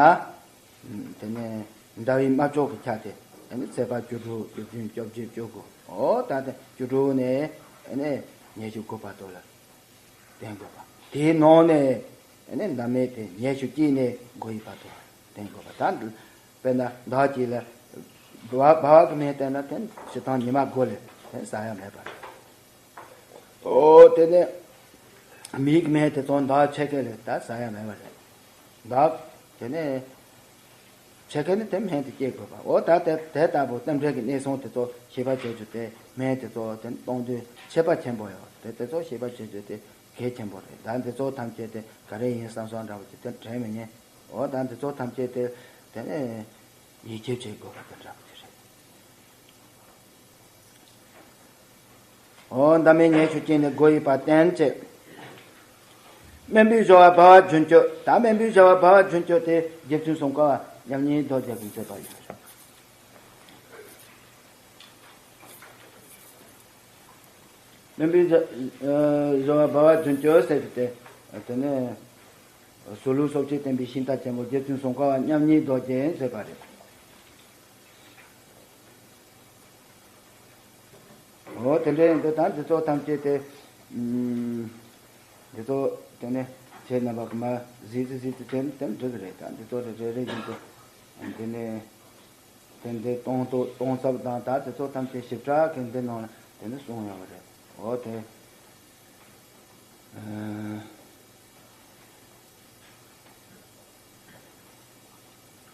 དེ་ནས་ཟླ་བའི་དམར་ཕྱོགས་ཀྱི་ཆ་དེ་དེ་ནི་ཚེས་པ་བཅུ་དྲུག་བཅུ་བདུན་བཅོ་བརྒྱད་བཅུ་དགུ། འོ་ད་དེ་བཅུ་དྲུག་ནས་དེ་ནས་ཉི་ཤུ་དགུ་བར་དུ་ལ། བསྟེན་དགོས་པ། དེའི་ནང་ནས་ཨ་ནི་ཟླ་མེད་དེ་ཉི་ཤུ་གཅིག་ནས་དགུ་ཡི་བར་དུ་བསྟེན་དགོས་པ། ད་དཔེར་ན་ཟླ་གཅིག་ལ་བ་བ་བ་གི་སྨན་བསྟེན་ན་དེ་སྤྱིར་བཏང་ཉི་མ་དགུ་ལས་དེ་ཟ་ཡ་མེད་པ་རེད། ཨོ་དེ་ནས་མིའི་སྨན་དེ་ཚོ་ཟླ་ཕྱེད་ཀ་ལས་ད་ཟ་ཡ་མེད་པ་རེད། ཟླ་དེ་ནས། ཕྱེད་ཀ་ནི་དེ་སྨན་དེ་སྐྱེད་དགོས་པ། འོ་ད་དེ་དེ་ལྟ་བུ་རྟེན་འབྲེལ་གྱི་གནས་ཟུང་དེ་ཚོ་ཤེས་པ་བྱེད་རྒྱུ་དེ། སྨན་དེ་ཚོ་དེ་གཏོང་དུས་ཁྱད་པར་ཆེན་པོ་ཡོད་དེ། དེ་ཚོ་ཤེས་པ་བྱེད་རྒྱུ་དེ་གལ་ཆེན་པོ་རེད། ད་འདི་ཚོ་ཐམས་ཅད་དེ་ག་རེ་ཡིན་བསམ་བསམ་འདྲ་བོ་ཅིག་དེ་དྲན་མི་ཉན། འོ་ད་འདི་ཚོ་ཐམས་ཅད་དེ་དེ་ནས་ ཡིད་ཆེས་བྱེད་དགོས་པ་དེ་འདྲ་པོ་དེ་རེད། འོ། འདབ་མའི་ཉེ་ཤོས་ཀྱིས་ནི་སྒོ་ཡི་བར་བསྟན་བྱས། སྨན་པའི་སྦྱོར་བ་སྦ་བ་རྒྱུན་གཅོད། ད་སྨན་པའི་སྦྱོར་བ་སྦ་བ་རྒྱུན་གཅོད་དེ་རྗེ་བཙུན་སྲུང་འཁོར་བ་མཉམ་ཉིད་རྡོ་རྗེ་གིས་མཛད་པ་ཡིན། སྨན་པའི་སྦྱོར་བ་སྦ་བ་རྒྱུན་གཅོད་ཟེར་གྱི་དེ། དེ་ནས་ཟུར་ལུགས་སོ་བརྒྱད་བསྟན་པའི་ཤིང་རྟ་ཆེན་པོ་རྗེ་བཙུན་སྲུང་འཁོར་བ་མཉམ་ཉིད་རྡོ་རྗེ་མཛད་པ་རེད། འོ། དེ་འདྲ་ཡིན་དུས་ད་འདི་ཚོ་ཐམས་ཅད་དེ། ཨུམ། འདི་ཚོ་དེ་ནས་ཁྱེད་རྣམ་པ་གིས་མར་གཟིགས་ཏེ་གཟིགས་ཏེ་དེ་ནས་དེ་འགྲིག་གི་རེད། ད་འདི་ཚོ་རེ་རེ་རེ་བཞིན་དུ་དེ་ནས་དེ་འདི་གཏོང་ཐོ་གཏོང་ཚབ་དང་ད་དེ་ཚོ་ཐམས་ཅད་ཞིབ་ཕྲ་གི་འདི་ནང་ལ་དེ་ནས་གསུངས་ཡོད་པ་རེད། འོ་དེ། ཨ།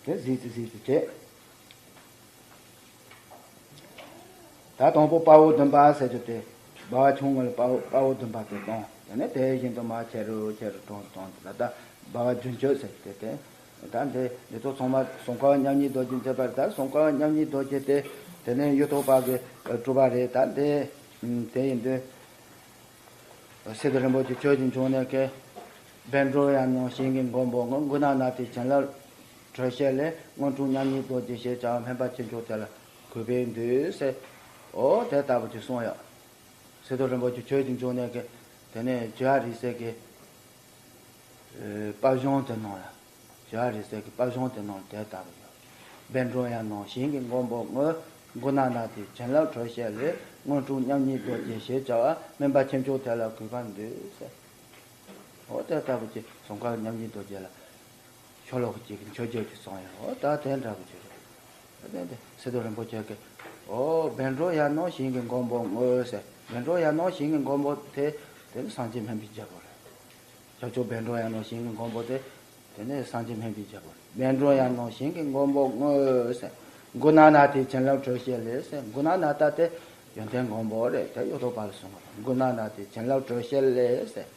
དེ་གཟིགས་ཏེ་གཟིགས་ཏེ་བྱས། ད་དང་པོ་དཔའ་བོ་འདུན་པ་ཟེར་རྒྱུ་དེ། སྦ་བ་ཆུང་ངུ་ལ་དཔའ་བོ་དཔའ་བོ་འདུན་པ་དེ་གཏོང་། དེ་ནས་དེ་བཞིན་དུ་མར་ཆེ་རུ་ཆེ་རུ་གཏོང་གཏོང་དེ་ལ་ད་སྦ་བ་རྒྱུན་གཅོད་ཟེར་རྒྱུ་དེ། དེ་ད་འདི་འདི་ཚོ་ཚང་མ་སྲུང་འཁོར་བ་མཉམ་ཉིད་རྡོ་རྗེ་མཛད་པ་རེད། ད་སྲུང་འཁོར་བ་མཉམ་ཉིད་རྡོ་རྗེ་དེ་དེ་ནས་གཡུ་ཐོག་པ་གིས་གྲུབ་པ་རེད། ད་འདི་དེ་ཡིན་དུས། སི་ཏུ་རིན་པོ་ཆེ་ཆོས་ཀྱི་འབྱུང་གནས་ཀྱིས། བཻ་ཌཱུརྱ་ནང་ཞིང་གི་མགོན་པོ་ངོ་། མགོ་ན་ན་དྷའི་བྱིན་རླབས་དྲོད་བསྐྱེད་ལས། དངོས་གྲུབ་མཉམ་ཉིད་རྡོ་རྗེ་ཞེས་བྱ་བ་སྨན་པ་ཁྱུ་མཆོག་དེ་ལ་གུས་པས་འདུད་ཟེར། འོ་དེ་ལྟ་བུ་ཅིག་གསུངས་ཡོད། སི་ཏུ་རིན་པོ་ཆེ་ཆོས་ཀྱི་འབྱུང་གནས་ཀྱིས་དེ་ནས་ཇོ་བོ་རིགས་སད་ཀྱི། ཨེ། དཔལ་གཞུང་དེ་ནང་ལ། ཇོ་བོ་རིགས་སད་ཀྱི་དཔལ་གཞུང་དེ་ནང་ལ་དེ་ལྟ་བུ་ཡོད། བཻ་ཌཱུརྱ་ནང་ཞིང་གི་མགོན་པོ་ངོ་། མགོ་ན་ན་དྷའི་བྱིན་རླབས་དྲོད་བསྐྱེད་ལས། དངོས་གྲུབ་མཉམ་ཉིད་རྡོ་རྗེ་ཞེས་བྱ་བ་སྨན་པ་ཁྱུ་མཆོག་དེ་ལ་གུས་པས་འདུད་ཟེར། འོ་དེ་ལྟ་བུ་ཅིག་སྲུང་འཁོར་མཉམ་ཉིད་རྡོ་རྗེ་ལ་ཤོ་ལོ་ཀ་གཅིག་གི་མཆོད་བརྗོད་ཅིག་གསུངས་ཡོད། འོ་ད་དེ་འདྲ་བུ་ཅིག་རེད། དེ་དེ་སི་ཏུ་རིན་པོ་ཆེ་གིས། འོ་བཻ་ཌཱུརྱ་ནང་ཞིང་གི་མགོན་པོ་ངོ་ཟེར། བཻ་ཌཱུརྱ་ནང་ཞིང་གི་མགོན་པོ་དེ་དེ་ནི་སངས་རྒྱས་སྨན་པའི་རྒྱལ་པོ་རེད། ཞབས་ཀྱུ་བཻ་ཌཱུརྱ་ནང་ཞིང་གི་མགོན་པོ་དེ། དེ་ནས་སངས་རྒྱས་སྨན་པའི་རྒྱལ་པོ། བཻ་ཌཱུརྱ་ནང་ཞིང་གི་མགོན་པོ་ངོ་ཟེར། མགོ་ན་ན་དྷའི་བྱིན་རླབས་དྲོད་བསྐྱེད་ལས་ཟེར། མགོ་ན་ན་དྷ་དེ་ཡོན་ཏན་མགོན་པོ་རེད། དེ་གཡུ་ཐོག་པ་ལ་གསུངས་པ་རེད། མགོ་ན་ན་དྷའི་བྱིན་རླབས་དྲོད་བསྐྱེད་ལས་ཟེར།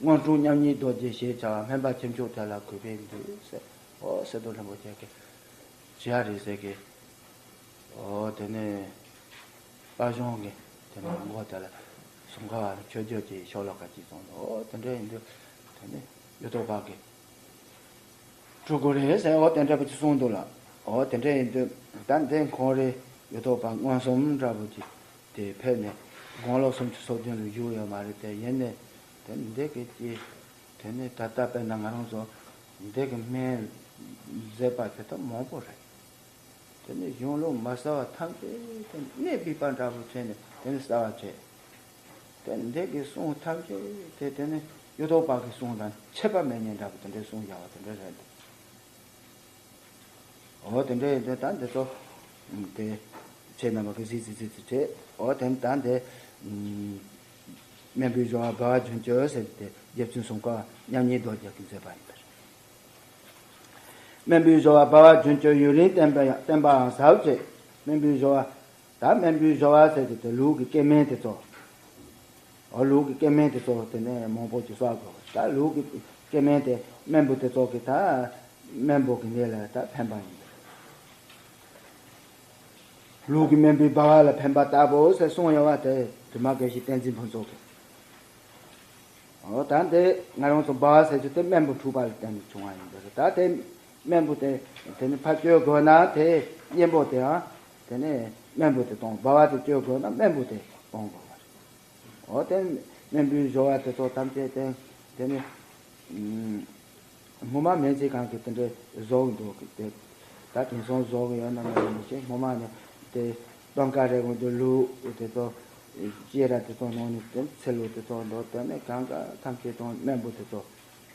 དངོས་གྲུབ་མཉམ་ཉིད་རྡོ་རྗེ་ཞེས་བྱ་བ་སྨན་པ་ཁྱུ་མཆོག་དེ་ལ་གུས་པས་འདུད་ཟེར། འོ་སི་ཏུ་རིན་པོ་ཆེ་གིས་ཇོ་བོ་རིགས་སད་ཀྱི། འོ་དེ་ནས་དཔལ་གཞུང་གི་དེ་ནས་མགོ་དེ་ལ་སྲུང་འཁོར་བ་ལ་མཆོད་བརྗོད་ཀྱི་ཤོ་ལོ་ཀ་གཅིག་གསུངས་འདུག་འོ་དེ་འདྲ་ཡིན་དུས་དེ་ནས་གཡུ་ཐོག་པ་གིས་སྤྲུལ་སྐུ་རེད་ཟེར། འོ་དེ་འདྲ་པོ་ཅིག་གསུངས་འདུག་ལ། འོ་དེ་འདྲ་ཡིན་དུས་ད་འདི་ཁོང་རེ་གཡུ་ཐོག་པ་མངོན་སུམ་འདྲ་པོ་ཅིག་དེ་ཕེབས་ནས་དགུང་ལོ་སུམ་ཅུ་སོ་བདུན་ལ་བཞུགས་ཡོད་མ་རེད། དེ་ཡིན་ནས་དེ་འདི་གི་ཅི་དེ་ནས་ད་ལྟ་དཔེར་ན་ང་རང་ཚོ་འདི་གི་སྨན་མཛད་པ་དེ་ད་མང་པོ་རེད། དེ་ནས་གཞུང་ལུགས་མ་གསལ་བ་ཐམས་ཅད་དེ་གནད་ཕིགས་པ་འདྲ་པོ་བྱས་ནས་དེ་ནས་གསལ་བ་བྱས། དེ་འདི་གི་གསུང་ཐམས་ཅད་དེ་དེ་ནས་གཡུ་ཐོག་པ་གི་གསུང་དང་ཁྱད་པར་མེད་མཁན་འདྲ་པོ་དེ་འདྲའི་གསུང་བཞག་པ་དེ་འདྲ་རེད་འདུག་འོ་དེ་འདྲ་ཡིན་དུས་ད་འདི་ཚོ་དེ་ཁྱེད་རྣམ་པ་གིས་གཟིགས་གཟིགས་གཟིགས་གཟིགས་བྱས། འོ་དེ་ད་འདི་སྨན་པའི་སྦྱོར་བ་སྦ་བ་རྒྱུན་གཅོད་ཟེར་ཏེ་རྗེ་བཙུན་སྲུང་འཁོར་བ་མཉམ་ཉིད་རྡོ་རྗེ་གིས་མཛད་པ་ཡིན་པ་རེད། སྨན་པའི་སྦྱོར་བ་སྦ་བ་རྒྱུན་གཅོད་ཡུན་རིང་བསྟེན་པ་ཡང་བསྟེན་པའང་ཟབ་ཅེས། སྨན་པའི་སྦྱོར་བ། ད་སྨན་པའི་སྦྱོར་བ་ཟེར་གྱི་དེ་ལུགས་ཀྱི་སྐྱེ་དམན་དེ་ཚོ། འོ་ལུགས་ཀྱི་སྐྱེ་དམན་དེ་ཚོ་དེ་ནས་མང་པོ་ཅིག་གསོག་དགོས། ད་ལུགས་ཀྱི་སྐྱེ་དམན་དེ་སྨན་པོ་དེ་ཚོ་གི་ད་སྨན་པོ་གི་གནས་ལ་ད་ཕན་པ་ཡིན། ལུགས་ཀྱི་སྨན་པའི་སྦ་བ་ལ་ཕན་པ་ལྟ་བུ་ཟེར་གསུངས་ཡོད་པ་དེ་དྲི་མ་དགེ་བཤེས་བསྟན་འཛིན་ཕུན་ཚོགས་ཀྱིས། འོ་ད་འདི་ང་རང་ཚོ་སྦ་བ་ཟེར་རྒྱུ་དེ་སྨན་པོ་འཁྲུགས་པ་ལ་བརྟེན་ནས་བྱུང་བ་ཡིན་པས། ད་དེ་སྨན་པོ་དེ་དེ་ནི་ཕར་བཅོས་དགོས་ན་དེ་གཡེན་པོ་དེའང་དེ་ནི་སྨན་པོ་དེ་གཏོང་། སྦ་བ་དེ་བཅོས་དགོས་ན་སྨན་པོ་དེ་གཏོང་དགོས་པ་རེད། འོ་དེ་སྨན་པའི་སྦྱོར་བ་དེ་ཚོ་ཐམས་ཅད་དེ་དེ་ནི་སྔོན་མ་སྨན་རྩིས་ཁང་གིས་དེ་འདྲའི་བཟོ་གི་འདུག་གི། དེ་ད་དེང་སང་བཟོ་གི་ཡོད་ན་མ་ཡིན་ཞེས། སྔོན་མ་ནས་དེ་སྟོན་ཀ་རེ་གོ་འདུག་ལུགས་དེ་ཚོ་སྐྱེས་ར་དེ་ཚོ་ནང་ནས་དེ་ཚེ་ལུ་དེ་ཚོ་འདུག་དེ་ནས་གང་ག་ཐམས་ཅད་དང་སྨན་པོ་དེ་ཚོ།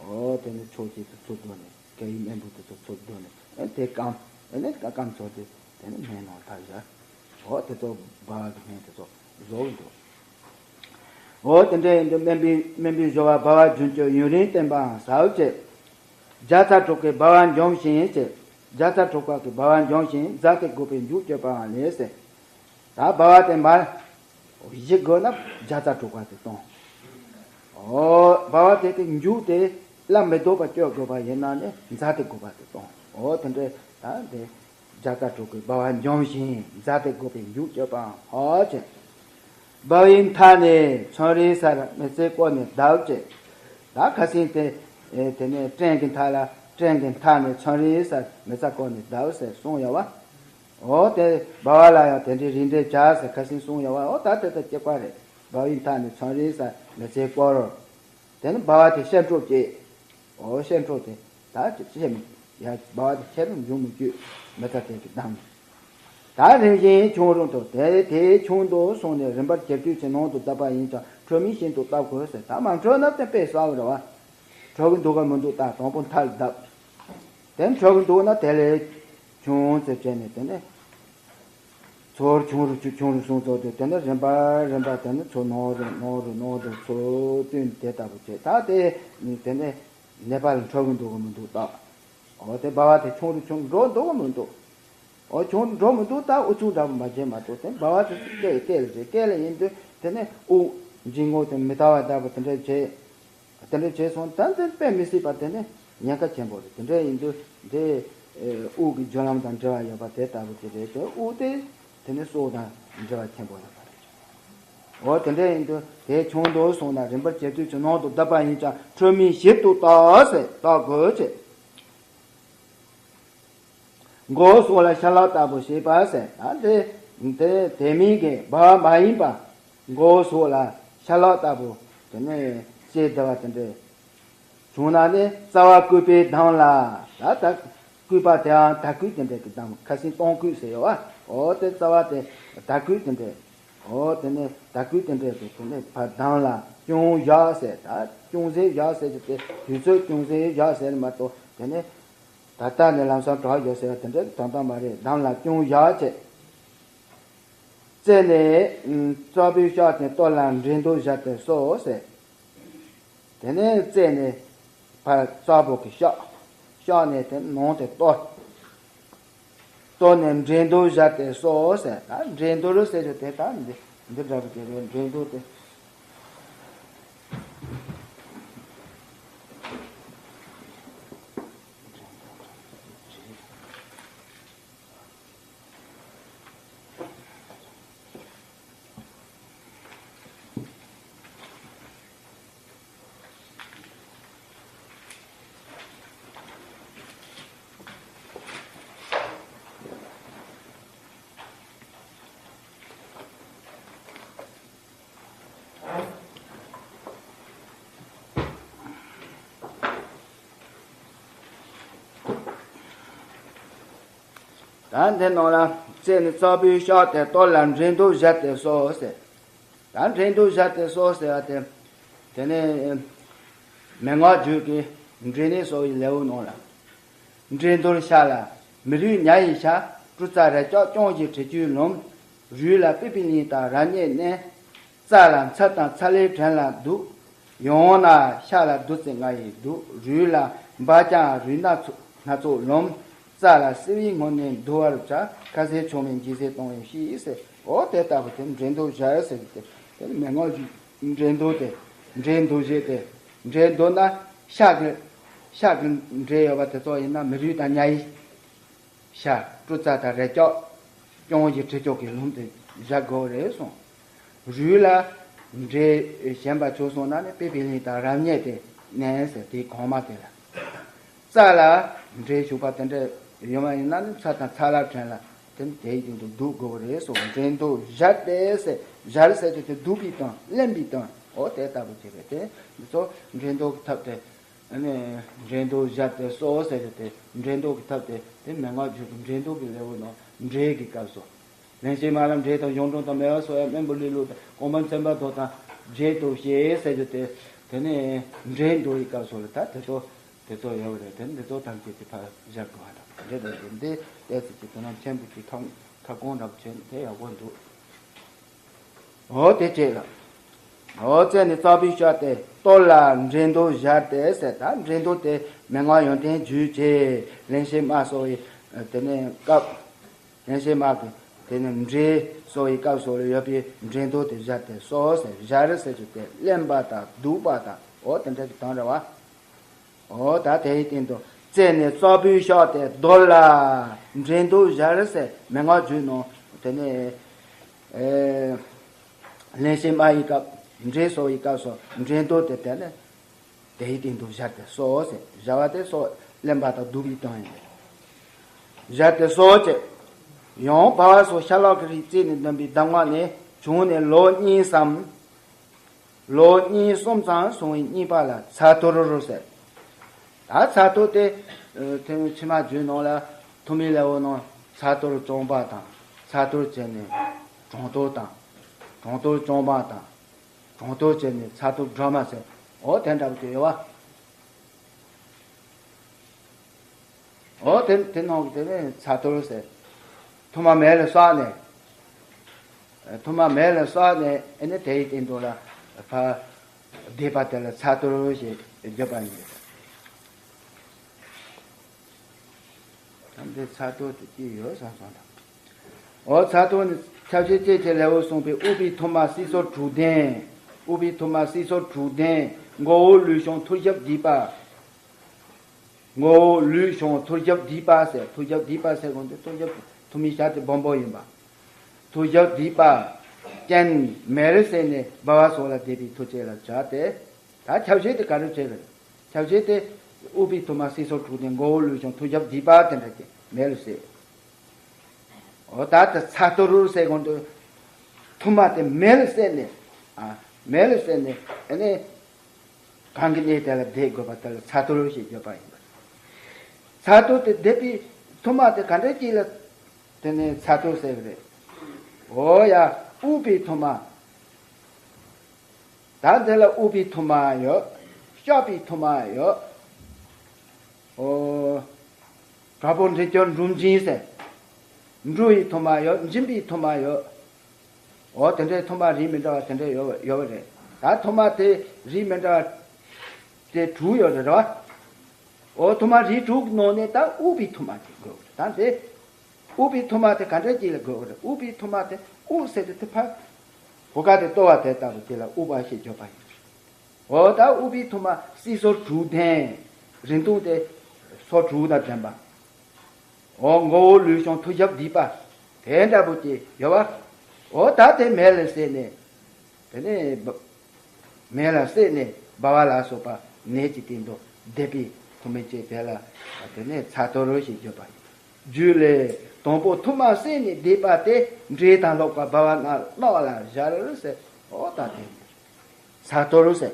འོ་དེ་ནས་ཕྱོགས་གཅིག་ཏུ་ཚུར་བསྡུ་ནས་སྐད་ཡིག་སྨན་པོ་དེ་ཚོ་ཚུར་བསྡུ་ནས་ཨེ་དེ་སྐམ། ཨེ་ནས་སྐམ་ཚོ་དེ་དེ་ནས་སྨན་ནང་ཐར་བཞག་འོ་དེ་ཚོ་སྦ་བ་གི་སྨན་དེ་ཚོ་བཟོ་གི་འདུག་འོ་དེ་འདྲ་ཡིན་དུས་སྨན་པའི་སྨན་པའི་སྦྱོར་བ་སྦ་བ་རྒྱུན་གཅོད་ཡུན་རིང་བསྟེན་པའང་ཟབ་ཅེས། བརྒྱ་རྩ་དྲུག་གི་སྦ་བ་འཇོམས་ཤིང་ཞེས། བརྒྱ་རྩ་དྲུག་པ་གི་སྦ་བ་འཇོམས་ཤིང་ཛ་ཏེ་དགུ་པའི་མཇུག་གཅོད་པའང་ལེགས་ཟེར། ད་སྦ་བ་དེ་མར་བཞི་དགོས་ན་བརྒྱ་རྩ་དྲུག་པ་དེ་གཏོང་། འོ་སྦ་བ་དེ་གི་མཇུག་དེ་བླ་མེ་ཏོག་པ་གཅོད་དགོས་པ་ཡིན་ན་ནི་ཛ་ཏེ་དགུ་པ་དེ་གཏོང་། འོ་དེ་འདྲ་ད་དེ། རྒྱ་ཚ་དྲུག་གི་སྦ་བ་འཇོམས་ཤིང་མཛའ་སྟེ་དགོད་པའི་མཇུག་གཅོད་པའང་ཧོ་ཅེ། སྦ་བའི་མཐའ་ནས་མཚོན་རིའི་སར་མི་ཚེ་བསྐོར་ནས་བརྡབ་ཅེ། ད་ཁ་སང་དེ་དེ་ནས་སྤྲིན་གྱི་མཐའ་ལ་སྤྲིན་གྱི་མཐའ་ནས་མཚོན་རིའི་སར་མི་ཚེ་བསྐོར་ནས་བརྡབ་ཟེར་གསུངས་ཡོད་བ། འོ་དེ་སྦ་བ་ལ་ཡང་དེ་འདྲའི་རིགས་འགྲེ་བྱ་ཟེར་ཁ་སང་གསུངས་ཡོད་བ། འོ་ད་དེ་ལྟར་གཅིག་པ་རེད། སྦ་བའི་མཐའ་ནས་མཚོན་རིའི་སར་མི་ཚེ་བསྐོར། དེ་ནི་སྦ་བ་དེ་ཤར་འཕྲོ་བྱེད། འོ་ཤར་འཕྲོ་དེ་ད་ཅི་བཤད་མི་ཡ་སྦ་བ་དེ་ཁྱེད་རང་འབྱུང་མི་བཅུག་མི་ཚེ་དེ་གི་གདམས། ད་རིམ་བཞིན་ཁྱུང་རུ་འཐོར་དེ་དེའི་ཁྱུང་དུ་སོང་ནས་རིམ་པར་བྱེ་བཅོས་ཀྱི་ནང་དུ་བརྡབ་པ་ཡིན་ཀྱང་འཕྲོ་མིན་ཤིན་ཏུ་བརྡབ་དགོས་ཟེར། ད་མ་འཕྲོ་ན་དེ་དཔེ་གསལ་བོ་རེད་བ། འཕྲོ་གི་འདུག་ག་མི་འདུག་ད་དང་པོ་མཐའ་ལ་བརྡབ། དེ་འཕྲོ་གི་འདུག་ན་དེ་ལས་ཁྱུང་ཟེར་བྱས་ནས་དེ་ནས། ཚུར་ཁྱུང་རུ་ཁྱུང་རུ་སོང་ཙང་དེ་དེ་ནས་རིམ་པ་རིམ་པ་དེ་ནས་ཚུར་ནང་རུ་ནང་རུ་ནང་དུ་ཚུར་བཏོན་དེ་ལྟ་བུ་བྱས། ད་དེ་དེ་ནས་ནད་པ་ལ་འཕྲོ་གི་འདུག་གི་མི་འདུག་ད། འོ་དེ་སྦ་བ་དེ་ཁྱུང་རུ་ཁྱུང་འགྲོ་འདུག་གི་མི་འདུག་འོ་ཁྱུང་འགྲོ་མི་འདུག་ད་ཨུ་ཚུགས་འདྲ་པོ་མ་བྱས་མ་གཏོགས་དེ་སྦ་བ་དེ་སྐད་སྐད་ལ་རེད། སྐད་ལ་ཡིན་དུས་དེ་ནས་དབུགས་འབྱིན་རྔུབ་དེ་མི་ལྟ་བ་ལྟ་བུ་དེ་འདྲ་བྱས། དེ་འདྲ་བྱས་སོང་། ད་འདི་དཔེ་མི་སྲིད་པ་དེ་ནི་ཉེན་ཁ་ཆེན་པོ་རེད། དེ་འདྲ་ཡིན་དུས་འདི་དབུགས་ཀྱི་རྒྱུ་ལམ་དང་འབྲེལ་བ་ཡོད་པ་དེ་ལྟ་བུ་དེ་རེད་དེ། དབུགས་དེ་དེ་ནི་སྲོག་དང་འབྲེལ་བ་ཆེན་པོ་ཡོད་པ་རེད། འོ་དེ་འདྲ་ཡིན་དུས་དེ་ཁྱུང་དུ་སོང་ན་རིམ་པར་བྱེ་བཅོས་ཀྱི་ནང་དུ་བརྡབ་པ་ཡིན་ཀྱང་འཕྲོ་མིན་ཞིབ་ཏུ་བརྟག་ཟེར་བརྟག་དགོས་ཅེས། མགོ་སོགས་ལ་ཤ་ལག་ལྟ་བུ་ཞེས་པ་ཟེར། ད་དེ་དེ་དེ་མིན་གྱི་སྦ་བ་མ་ཡིན་པ་མགོ་སོགས་ལ་ཤ་ལག་ལྟ་བུ་དེ་ནས་ཞེས་བསྡུ་བ་དེ་འདྲ་བྱུང་ན་ནི་རྩ་བ་སྐུད་པས་བསྡམས་ལ། ད་ད་སྐུད་པ་དེའང་དར་སྐུད་དེ་འདྲ་གི་བསྡམས། ཁ་སང་སྟོང་སྐུད་ཟེར་ཡོད་བ། འོ་དེ་རྩ་བ་དེ་དར་སྐུད་དེ་འདྲ། འོ་དེ་ནས་དར་སྐུད་དེ་འདྲ་གི་དེ་ནས་ཕར་བསྡམས་ལ་ཅུང་བཞག་ཟེར། ད་ཅུང་ཟད་བཞག་ཟེར་གྱི་དེ་དུས་ཚོད་ཅུང་ཟད་བཞག་ཟེར་མ་གཏོགས་དེ་ནས། ད་ལྟ་ནས་ལམ་སང་དྲག་ཡོད་ཟེར་བ་དེ་འདྲ་དོན་དག་མ་རེད། བསྡམས་ལ་ཅུང་བཞག་བྱས། རྩེ་ནས་ཨུམ་རྩ་བོའི་ཤག་དེ་གཏོར་ལ་འགྲན་བསྡུར་བཞག་སྟེ་གསོལ་ཟེར། དེ་ནས་རྩེ་ནས་ཕར་རྩ་བོ་གི་ཤག་ཤག་ནས་དེ་ནང་དེ་གཏོར། གཏོར་ནས་འགྲན་བསྡུར་བཞག་སྟེ་གསོལ་ཟེར། ད་འགྲན་བསྡུར་ཟེར་རྒྱུ་དེ་ད་འདི་འདི་འདྲ་བོ་དེ་རེད། འགྲན་བསྡུར་དེ། ད་འདི་ནང་ལ་རྩེ་ནས་རྩ་བོའི་ཤག་དེ་གཏོར་ལ་འགྲན་བསྡུར་བཞག་སྟེ་གསོལ་ཟེར། ད་འགྲན་བསྡུར་བཞག་སྟེ་གསོལ་ཟེར་བ་དེ། དེ་ནས་མན་ངག་རྒྱུད་ཀྱི་འབྲས་གནས་གསོལ་བའི་ལེའུ་ནང་ལ། འགྲན་བསྡུར་ཤ་ལ་མི་རུས་ཉ་ཡི་ཤ། སྤྲུལ་རྩ་རས་ལྕགས་རྐྱང་གཞི་དྲི་ཆུའི་ལུམས། རུས་ལ་པི་པི་ལིང་དང་རབ་རྙེད་མནན། རྩ་ལ་མཚལ་དང་མཚལ་ལས་བྲན་ལ་བདུག་ཡང་ན་ཤ་ལ་བདུད་རྩི་ལྔ་ཡིས་བདུག་རུས་ལ་འབའ་ལྕགས་རུས་སྣ་ཚོགས་སྣ་ཚོགས་ལུམས། རྩ་ལ་སིལ་བའི་སྔོ་ནས་བསྡུ་བར་བྱ། ཁ་ཟས་མཆོག་མིན་ལྗིད་ཟས་གཏོང་བའི་ཕྱིར་ཟེར། འོ་དེ་ལྟ་བུ་དེ་འགྲན་བསྡུར་བཞག་ཟེར་གྱི་དེ། དེ་ནི་མན་ངག་རྒྱུད་འགྲན་བསྡུར་དེ། འགྲན་བསྡུར་བཞེས་ཏེ། འགྲན་བསྡུར་ན་ཤ་གི་ཤ་གི་འབྲས་ཡོད་པ་དེ་ཚོ་ཡིན་ན་མི་རུས་དང་ཉ་ཡི་ཤ། སྤྲུལ་རྩ་དང་རས་ལྕགས། རྐྱང་གཞི་དྲི་ལྕོག་གི་ལུམས་དེ་བཞག་དགོས་རེད་གསུངས། རུས་ལ་འབྲས་གཞན་པ་བྱུང་སོང་ན་ནི་པི་པི་ལིང་དང་རབ་རྙེད་དེ་མནན་ཟེར། དེའི་གོང་མ་དེ་ལ། རྩ་ལ་འབྲས་ཞུགས་པ་དེ་འདྲ་ཡོད་པ་ཡིན་ན་ནི་མཚལ་དང་མཚལ་ལ་བྲན་ལ་དེ་ནི་དེའི་སྟེང་དུ་བདུག་དགོས་རེད་གསུངས། འགྲན་བསྡུར་བཞག་སྟེ་ཟེར། བཞག་ཟེར་གྱི་དེ་བདུག་པའི་དོན། ལེན་པའི་དོན། འོ་དེ་ལྟ་བུ་བྱས་པས་དེ་འདི་ཚོ་འགྲན་བསྡུར་གྱི་ཐབས་དེ། ཨ་ནི་འགྲན་བསྡུར་བཞག་སྟེ་གསོལ་ཟེར་རྒྱུ་དེ། འགྲན་བསྡུར་གྱི་ཐབས་དེ་དེ་མན་ངག་རྒྱུད་ཀྱི་འགྲན་བསྡུར་གྱི་ལེའུ་ནང་འབྲས་ཀྱི་སྐབས་སུ། ལན་ཞིག་རྨ་རབ་འབྲས་དང་གཞུང་དྲུང་དང་མེ་འོད་སོགས་ཡང་སྨན་པོ་ལི་ལུ་དང་གོང་མ་མཚན་པ་མདོ་དང་བརྗེད་དུ་བྱེད་ཟེར་རྒྱུ་དེ། དེ་ནས་འགྲན་བསྡུར་གྱི་སྐབས་སུ་ལ་ད་དེ་ཚོ་དེ་ཚོ་ཡོད་རེད། དེ་འདི་ཚོ་ཐམས་ཅད་ཀྱི་ཕར་བཞག་དགོས་པ་དང་འབྲས་དང་འབྲས་འདི་ཏོག་ཙམ་གྱི་དོ་སྣང་ཆེན་པོ་ཅིག་ཐོག་ཁ་སྐོང་འདྲ་པོ་བྱས་ན་དེ་ཡག་པོ་འདུག་འོ་དེ་བྱས་ལ། འོ་རྩེ་ནས་རྩ་བོའི་ཤག་དེ་གཏོར་ལ་འགྲན་བསྡུར་བཞག་སྟེ་ཟེར། ད་འགྲན་བསྡུར་དེ་མན་ངག་ཡོན་ཏན་རྒྱུད་ཀྱི་ལན་ཞིག་རྨ་སོགས་ཡི་དེ་ནས་སྐབས། ལན་ཞིག་རྨ་གི་དེ་ནས་འབྲས་སོགས་ཡི་སྐབས་སུ་ལ་ཡོད་པའི་འགྲན་བསྡུར་དེ་བཞག་སྟེ་གསོལ་ཟེར། བཞག་རེ་ཟེར་རྒྱུ་དེ་ལེན་པ་དང་བདུག་པ་དང་འོ་དེ་འདྲ་གི་དོན་རེད་བ། འོ་ད་དེའི་སྟེང་དུ་ རྩད་ནས་རྩ་བུད་བཞག་སྟེ་རྡོ་ལ་འགྲན་དུ་བཞག་ཟེར་མན་ངག་བརྗོད་ནོ། དེ་ནས་ཨེ་གླེན་བཤད་སྨྲ་བའི་སྐབས། འགྲན་ཟེར་བའི་སྐབས་སུ་འགྲན་དུ་དེ་དེ་ནས་དེའི་སྟེང་དུ་བཞག་སྟེ་གསོལ་ཟེར། བཞག་པ་དེ་གསོལ་གླེན་པ་དང་བསྡུ་བའི་དོན་ཡིན། བཞག་སྟེ་གསོལ་ཅེས། ཡང་བལ་བ་སོགས་ཤ་ལག་གི་རིགས་རྩད་ནས་འདོན་པའི་གདམས་ངག་ནི་བྱུང་ནས་ལོ་གཉིས་སམ། ལོ་གཉིས་གསུམ་ཙམ་སོང་བའི་གཉིས་པ་ལ་ཚ་ཐོར་ཟེར། ད་ཚ་ཐོར་དེ་ཐེངས་ཕྱི་མ་བརྗོད་ནང་ལ་ཐོན་མི་ལ་འོ་ནང་ཚ་ཐོར་བཅོམ་པ་དང་། ཚ་ཐོར་བྱས་ནས་གྲང་ཐོར་དང་། གྲང་ཐོར་བཅོམ་པ་དང་། གྲང་ཐོར་བྱས་ནས་ཚ་ཐོར་སྒྲོལ་མ་ཟེར། འོ་དེ་འདྲ་བོ་དེ་ཡོད་བ། འོ་དེ་དེ་ནང་གི་དེ་ནས་ཚ་ཐོར་ཟེར། ཐུར་མ་མེ་ལ་བསྲེགས་ནས། ཐུར་མ་མེ་ལ་བསྲེགས་ནས་ཨེ་ནི་དེའི་སྟེང་དུ་ལ་ཕར་བསྡད་པ་དེ་ལ་ཚ་ཐོར་ཞེས་བརྗོད་པ་ཡིན། ད་འདི་ཚ་ཐོར་དེ་ཅི་ཡོད་བསམ་སོང་དང་། འོ་ཚ་ཐོར་ནི་ཁྱབ་བྱེད་ཅེས་བྱའི་ལེའུར་གསུངས་པའི་ཨུཏྤལ་ཐུར་མ་སྲིད་མཚོར་དྲུག་ལྡན། ཨུཏྤལ་ཐུར་མ་སྲིད་མཚོར་དྲུག་ལྡན། མགོ་བོ་ལུས་བྱང་ཐོར་ཞབས་སྡིག་པ། མགོ་བོ་ལུས་བྱང་ཐོར་ཞབས་སྡིག་པ་ཟེར། ཐོར་ཞབས་སྡིག་པ་ཟེར་གོ་འདི་ཐོར་ཞབས་ཐུར་མའི་ཞབས་དེ་སྦོམ་པོ་ཡིན་པ། ཐོར་ཞབས་སྡིག་པ་ཅན་མེ་ལ་བསྲེགས་ནས་བལ་བ་སོགས་ལ་བཟླས་པའི་མཐུ་ཆེ་ལ་བྱ་སྟེ། ད་ཁྱབ་བྱེད་དེ་ག་རེ་བྱེད་པ་རེད། ཁྱབ་བྱེད་དེ་ཨུཏྤལ་ཐུར་མ་སྲིད་མཚོར་དྲུག་ལྡན། མགོ་བོ་ལུས་བྱང་ཐོར་ཞབས་སྡིག་པ་དེ་འདྲ་ཅིག་མེ་ལ་བསྲེགས། འོ་ད་དེ་ཚ་ཐོར་ཟེར་གོ་འདི་ཐུར་མ་དེ་མེ་ལ་བསྲེགས་ནས། ཨ་མེ་ལ་བསྲེགས་ནས་ཨ་ནི། གང་གི་གནས་དེ་ལ་བཟླས་དགོས་པ་དེ་ལ་ཚ་ཐོར་ཞེས་བརྗོད་པ་ཡིན་པ། ཚ་ཐོར་དེ་བཟླས་པའི་ཐུར་མ་དེ་ག་འདྲ་ཅིག་ལ་དེ་ནས་ཚ་ཐོར་ཟེར་གི་རེད། འོ་ཡ། ཨུཏྤལ་ཐུར་མ། ད་འདི་ལ་ཨུཏྤལ་ཐུར་མ་ཡོད། ཤ་པའི་ཐུར་མ་ཡོད། འོ། དྲག་པོ་འདྲེ་སྐྱོབ་འབྲུམ་སྦྱིན་ཟེར། འབྲུ་ཡི་ཐུར་མ་ཡོད། འཇིམ་པའི་ཐུར་མ་ཡོད། འོ་དེ་འདྲའི་ཐུར་མ་རིགས་མི་འདྲ་བ་དེ་འདྲ་ཡོད་ཡོད་པ་རེད། ད་ཐུར་མ་དེ་རིགས་མི་འདྲ་བ་དེ་དྲུག་ཡོད་རེད་བ། འོ་ཐུར་མ་རིགས་དྲུག་གི་ནང་ནས་ད་ཨུཏྤལ་ཐུར་མ་དེ་དགོས་རེད། ད་དེ་ཨུཏྤལ་ཐུར་མ་དེ་ག་འདྲ་ཅིག་ལ་དགོས་རེད། ཨུཏྤལ་ཐུར་མ་དེ་ཨུཏྤལ་ཟེར་དུས་དེ་ཕར་གོ་ཁ་དེ་གཏོར་བ་དེ་ལྟ་བུ་དེ་ལ་ཨུཏྤལ་ཞེས་བརྗོད་པ་ཡིན། འོ་ད་ཨུཏྤལ་ཐུར་མ་སྲིད་མཚོར་དྲུག་ལྡན། རིང་ཐུང་དེ་སོ་དྲུག་དང་ལྡན་པ། འོ་མགོ་བོ་ལུས་བྱང་ཐོར་ཞབས་སྡིག་པ། དེ་འདྲ་པོ་ཅིག་ཡོད་པ། འོ་ད་དེ་མེ་ལ་བསྲེགས་ནས། དེ་ནས་བ་མེ་ལ་བསྲེགས་ནས་བལ་བ་ལ་སོགས་པ་ནད་ཀྱི་སྟེང་དུ་བཟླས་པའི་ཐུར་མའི་ལྕེ་དེ་ལ་དེ་ནས་ཚ་ཐོར་ཞེས་བརྗོད་པ་ཡིན། རྒྱུད་ལས། དང་པོ་ཐུར་མ་བསྲེགས་ནས་བཟླས་པ་དེ་འབྲས་དང་ལྷག་པ་བལ་བ་རྣམས་རྣག་ལ་སྦྱར་ཟེར། འོ་ད་དེ་ཚ་ཐོར་ཟེར།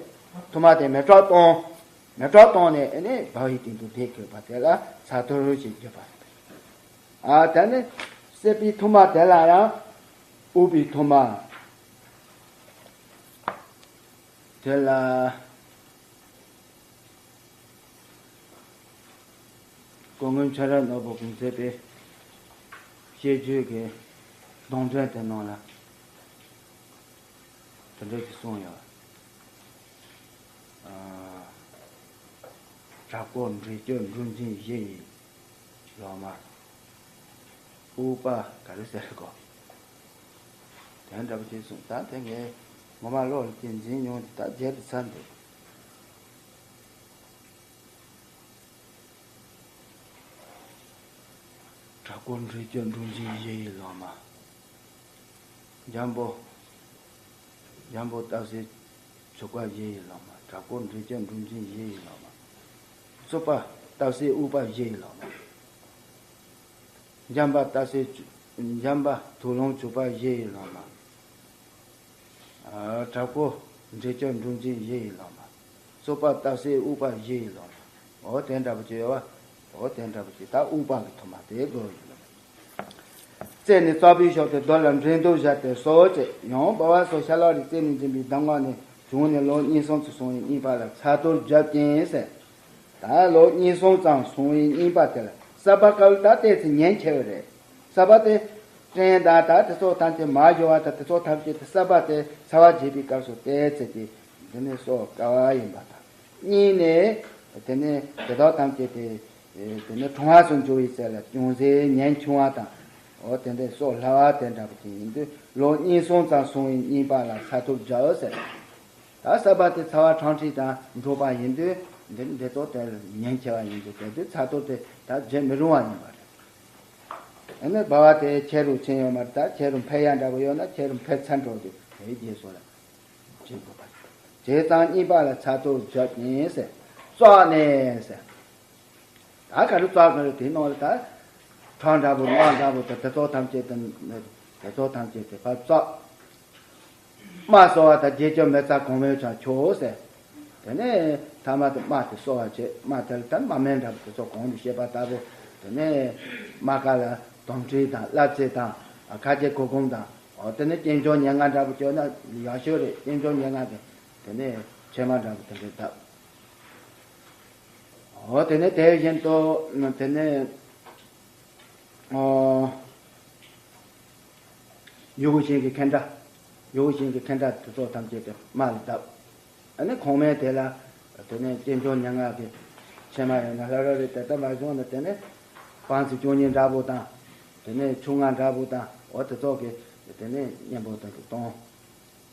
ཐུར་མ་དེ་མེ་དྲག་བཏང་། མེ་དྲག་བཏང་ནས་ཨེ་ནས་བལ་བའི་སྟེང་དུ་བཟླས་དགོས་པ་དེ་ལ་ཚ་ཐོར་ཞེས་བརྗོད་པ་རེད། ཨ་དེ་ནས་སྲིད་པའི་ཐུར་མ་དེ་ལ་ཡང་ཨུཏྤལ་ཐུར་མ། དེ་ལ་སྐུ་ངོ་ཆོས་རབ་ནོར་བུ་གིས་མཛད་པའི་བཤད་རྒྱུད་ཀྱི་སྡོམ་ཚན་དེ་ནང་ལ་དེ་འདྲ་ཞིག་གསུངས་ཡོད། ཨ། དྲག་པོ་འདྲེ་སྐྱོབ་འབྲུམ་སྦྱིན་བཞི་ཡི་ལོ་མ། ཨུཏྤལ་ག་རེ་ཟེར་གོ། དེ་འདྲ་པོ་ཅིག་གསུངས། ད་དེ་ངས་ངོ་མ་ཀློག་ལ་དེ་འཛིན་མྱོང་དེ་ད་བརྗེད་དུ་ཚར་འདུག་དྲག་པོ་འདྲེ་སྐྱོབ་འབྲུམ་སྦྱིན་བཞི་ཡི་ལོ་མ། འཇམ་པོ། འཇམ་པོ་སྟག་གཟིག་བྱུག་པ་བཞི་ཡི་ལོ་མ། དྲག་པོ་འདྲེ་སྐྱོབ་འབྲུམ་སྦྱིན་བཞི་ཡི་ལོ་མ། རྩུབ་པ་སྟག་གཟིག་ཨུཏྤལ་བཞི་ཡི་ལོ་མ། འཇམ་པ་སྟག་གཟིག་བྱུ། འཇམ་པ་དུག་རླངས་བྱུག་པ་བཞི་ཡི་ལོ་མ། ཨ། དྲག་པོ་འདྲེ་སྐྱོབ་འབྲུམ་སྦྱིན་བཞི་ཡི་ལོ་མ། རྩུབ་པ་སྟག་གཟིག་ཨུཏྤལ་བཞི་ཡི་ལོ་མ། འོ་དེ་འདྲ་པོ་ཅིག་ཡོད་པ། འོ་དེ་འདྲ་པོ་ཅིག་ད་ཨུཏྤལ་གྱི་ཐུར་མ་དེ་དགོས་ཡོད་ལ། རྩད་ནས་རྩ་བུད་བཞག་སྟེ་རྡོ་ལ་འགྲན་དུ་བཞག་སྟེ་གསོལ་ཅེས། ཡང་བལ་བ་སོགས་ཤ་ལག་རིགས་རྩད་ནས་འབྱིན་པའི་གདམས་ངག་ནི་བྱུང་ནས་ལོ་གཉིས་གསུམ་ཙམ་སོང་བའི་གཉིས་པ་ལ་ཚ་ཐོར་བརྒྱབ་ཅིང་ཟེར། ད་ལོ་གཉིས་གསུམ་ཙམ་སོང་བའི་གཉིས་པ་དེ་ལ་ཟ་བ་སྐབས་ལ་ད་ཏོག་ཙམ་ཉེན་ཆེ་བ་རེད། ཟ་བ་དེ་སྐྲན་དང་ད་དེ་ཚོ་ཐམས་ཅད་མར་ཞོ་བ་དང་དེ་ཚོ་ཐམས་ཅད་དེ་ཟ་བ་དེ་ཚ་བ་རྒྱས་པའི་སྐབས་སུ་ཏོག་ཙམ་དེ་འདི་ནས་གསོ་དཀའ་བ་ཡིན་པ་དང་། གཉིས་ནས་དེ་ནས་དེ་དག་ཐམས་ཅད་དེ་དེ་ནས་གྲང་བ་སུ་འགྱུར་བའི་ཚེ་ལ་ཅུང་ཟད་ཉེན་ཆུང་བ་དང་། འོ་དེ་འདྲའི་གསོ་སླ་བ་དེ་འདྲ་བ་ཅིག་ཡིན་དུས་ལོ་གཉིས་གསུམ་ཙམ་སོང་བའི་གཉིས་པ་ལ་ཚ་ཐོར་བརྒྱབ་ཟེར། ད་ཟ་བ་དེ་ཚ་བ་ཕྲང་ཕྲིས་དང་འགྲོགས་པ་ཡིན་དུས་ འདི་འདི་ཚོ་དེ་ཉེན་ཆེ་བ་ཡིན་དུས་དེ་དུས་ཚ་ཏོ་དེ་ད་བརྗེ་མི་རུང་བ་ཡིན་པ་རེད། ཨ་ནི་སྦ་བ་དེ་ཁྱེད་རུ་ཕྱིན་ཡོད་མ་རེད། ད་ཁྱེད་རུ་འཕེལ་ཡ་འདྲ་པོ་ཡོད་ན་ཁྱེད་རུ་འཕེལ་ཚར་འགྲོ་དུས་དེའི་རྗེས་སུ་ལ་བྱེད་དགོས་པ་རེད། བྱས་ཙང་གཉིས་པ་ལ་ཚ་ཏོ་བརྗོད་ནས་ཟེར། བཙོག་ནས་ཟེར། ད་ག་རེ་བཙོག་གི་རེད། དེའི་ནང་ལ་ད་ཁྲག་འདྲ་པོ་རྣག་འདྲ་པོ་དང་དེ་ཚོ་ཐམས་ཅད་དེ་དེ་ཚོ་ཐམས་ཅད་དེ་ཕར་བཙོག་དམག་གསོ་བ་དང་བརྗེད་སྤྱོད་མི་རྩ་གང་མོས་ཀྱང་ཆོག་ཟེར། དེ་ནས་ཐ་མ་དེ་དམག་དེ་གསོ་བ་བྱེད། དམག་དེ་ལ་ད་དམག་སྨན་འདྲ་པོ་དེ་ཚོ་གོང་དུ་བཤད་པ་ལྟ་བུ། དེ་ནས་དམག་ཁ་ལ་དོམ་མཁྲིས་དང་སླ་བཙེ་དང་ཁ་ཆེ་གུར་གུམ་དང་། འོ་དེ་ནས་གཅིན་སྐྱོང་ཉེར་ལྔ་འདྲ་པོ་བཅོས་ན་ཡག་ཤོས་རེད། གཅིན་སྐྱོང་ཉེར་ལྔ་དེ་དེ་ནས་ཕྱེ་མ་འདྲ་པོ་དེ་འདྲས་བཏབ། འོ་དེ་ནས་དེ་བཞིན་དུ་དེ་ནས། ཨོ། ཡུ་གུ་ཤིང་གི་ཁེན་ཏྲ། ཡུ་གུ་ཤིང་གི་ཁེན་ཏྲ་དེ་ཚོ་ཐམས་ཅད་དེ་དམག་ལ་བཏབ། ཨ་ནི་གོང་མའི་དེ་ལ་དེ་ནས་གཅིན་སྐྱོང་ཉེར་ལྔ་གི་ཕྱེ་མ་ཡོད་ན་ལྷ་ར་རེ་དེ་ལྟ་མ་བྱུང་ན་དེ་ནས་བང་སི་བཅུ་གཉིས་འདྲ་པོ་དང་། དེ་ནས་ཆུ་ལྔ་འདྲ་པོ་དང་། འོ་དེ་ཚོ་གི་དེ་ནས་གཉེན་པོ་དེ་ཚོ་གཏོང་།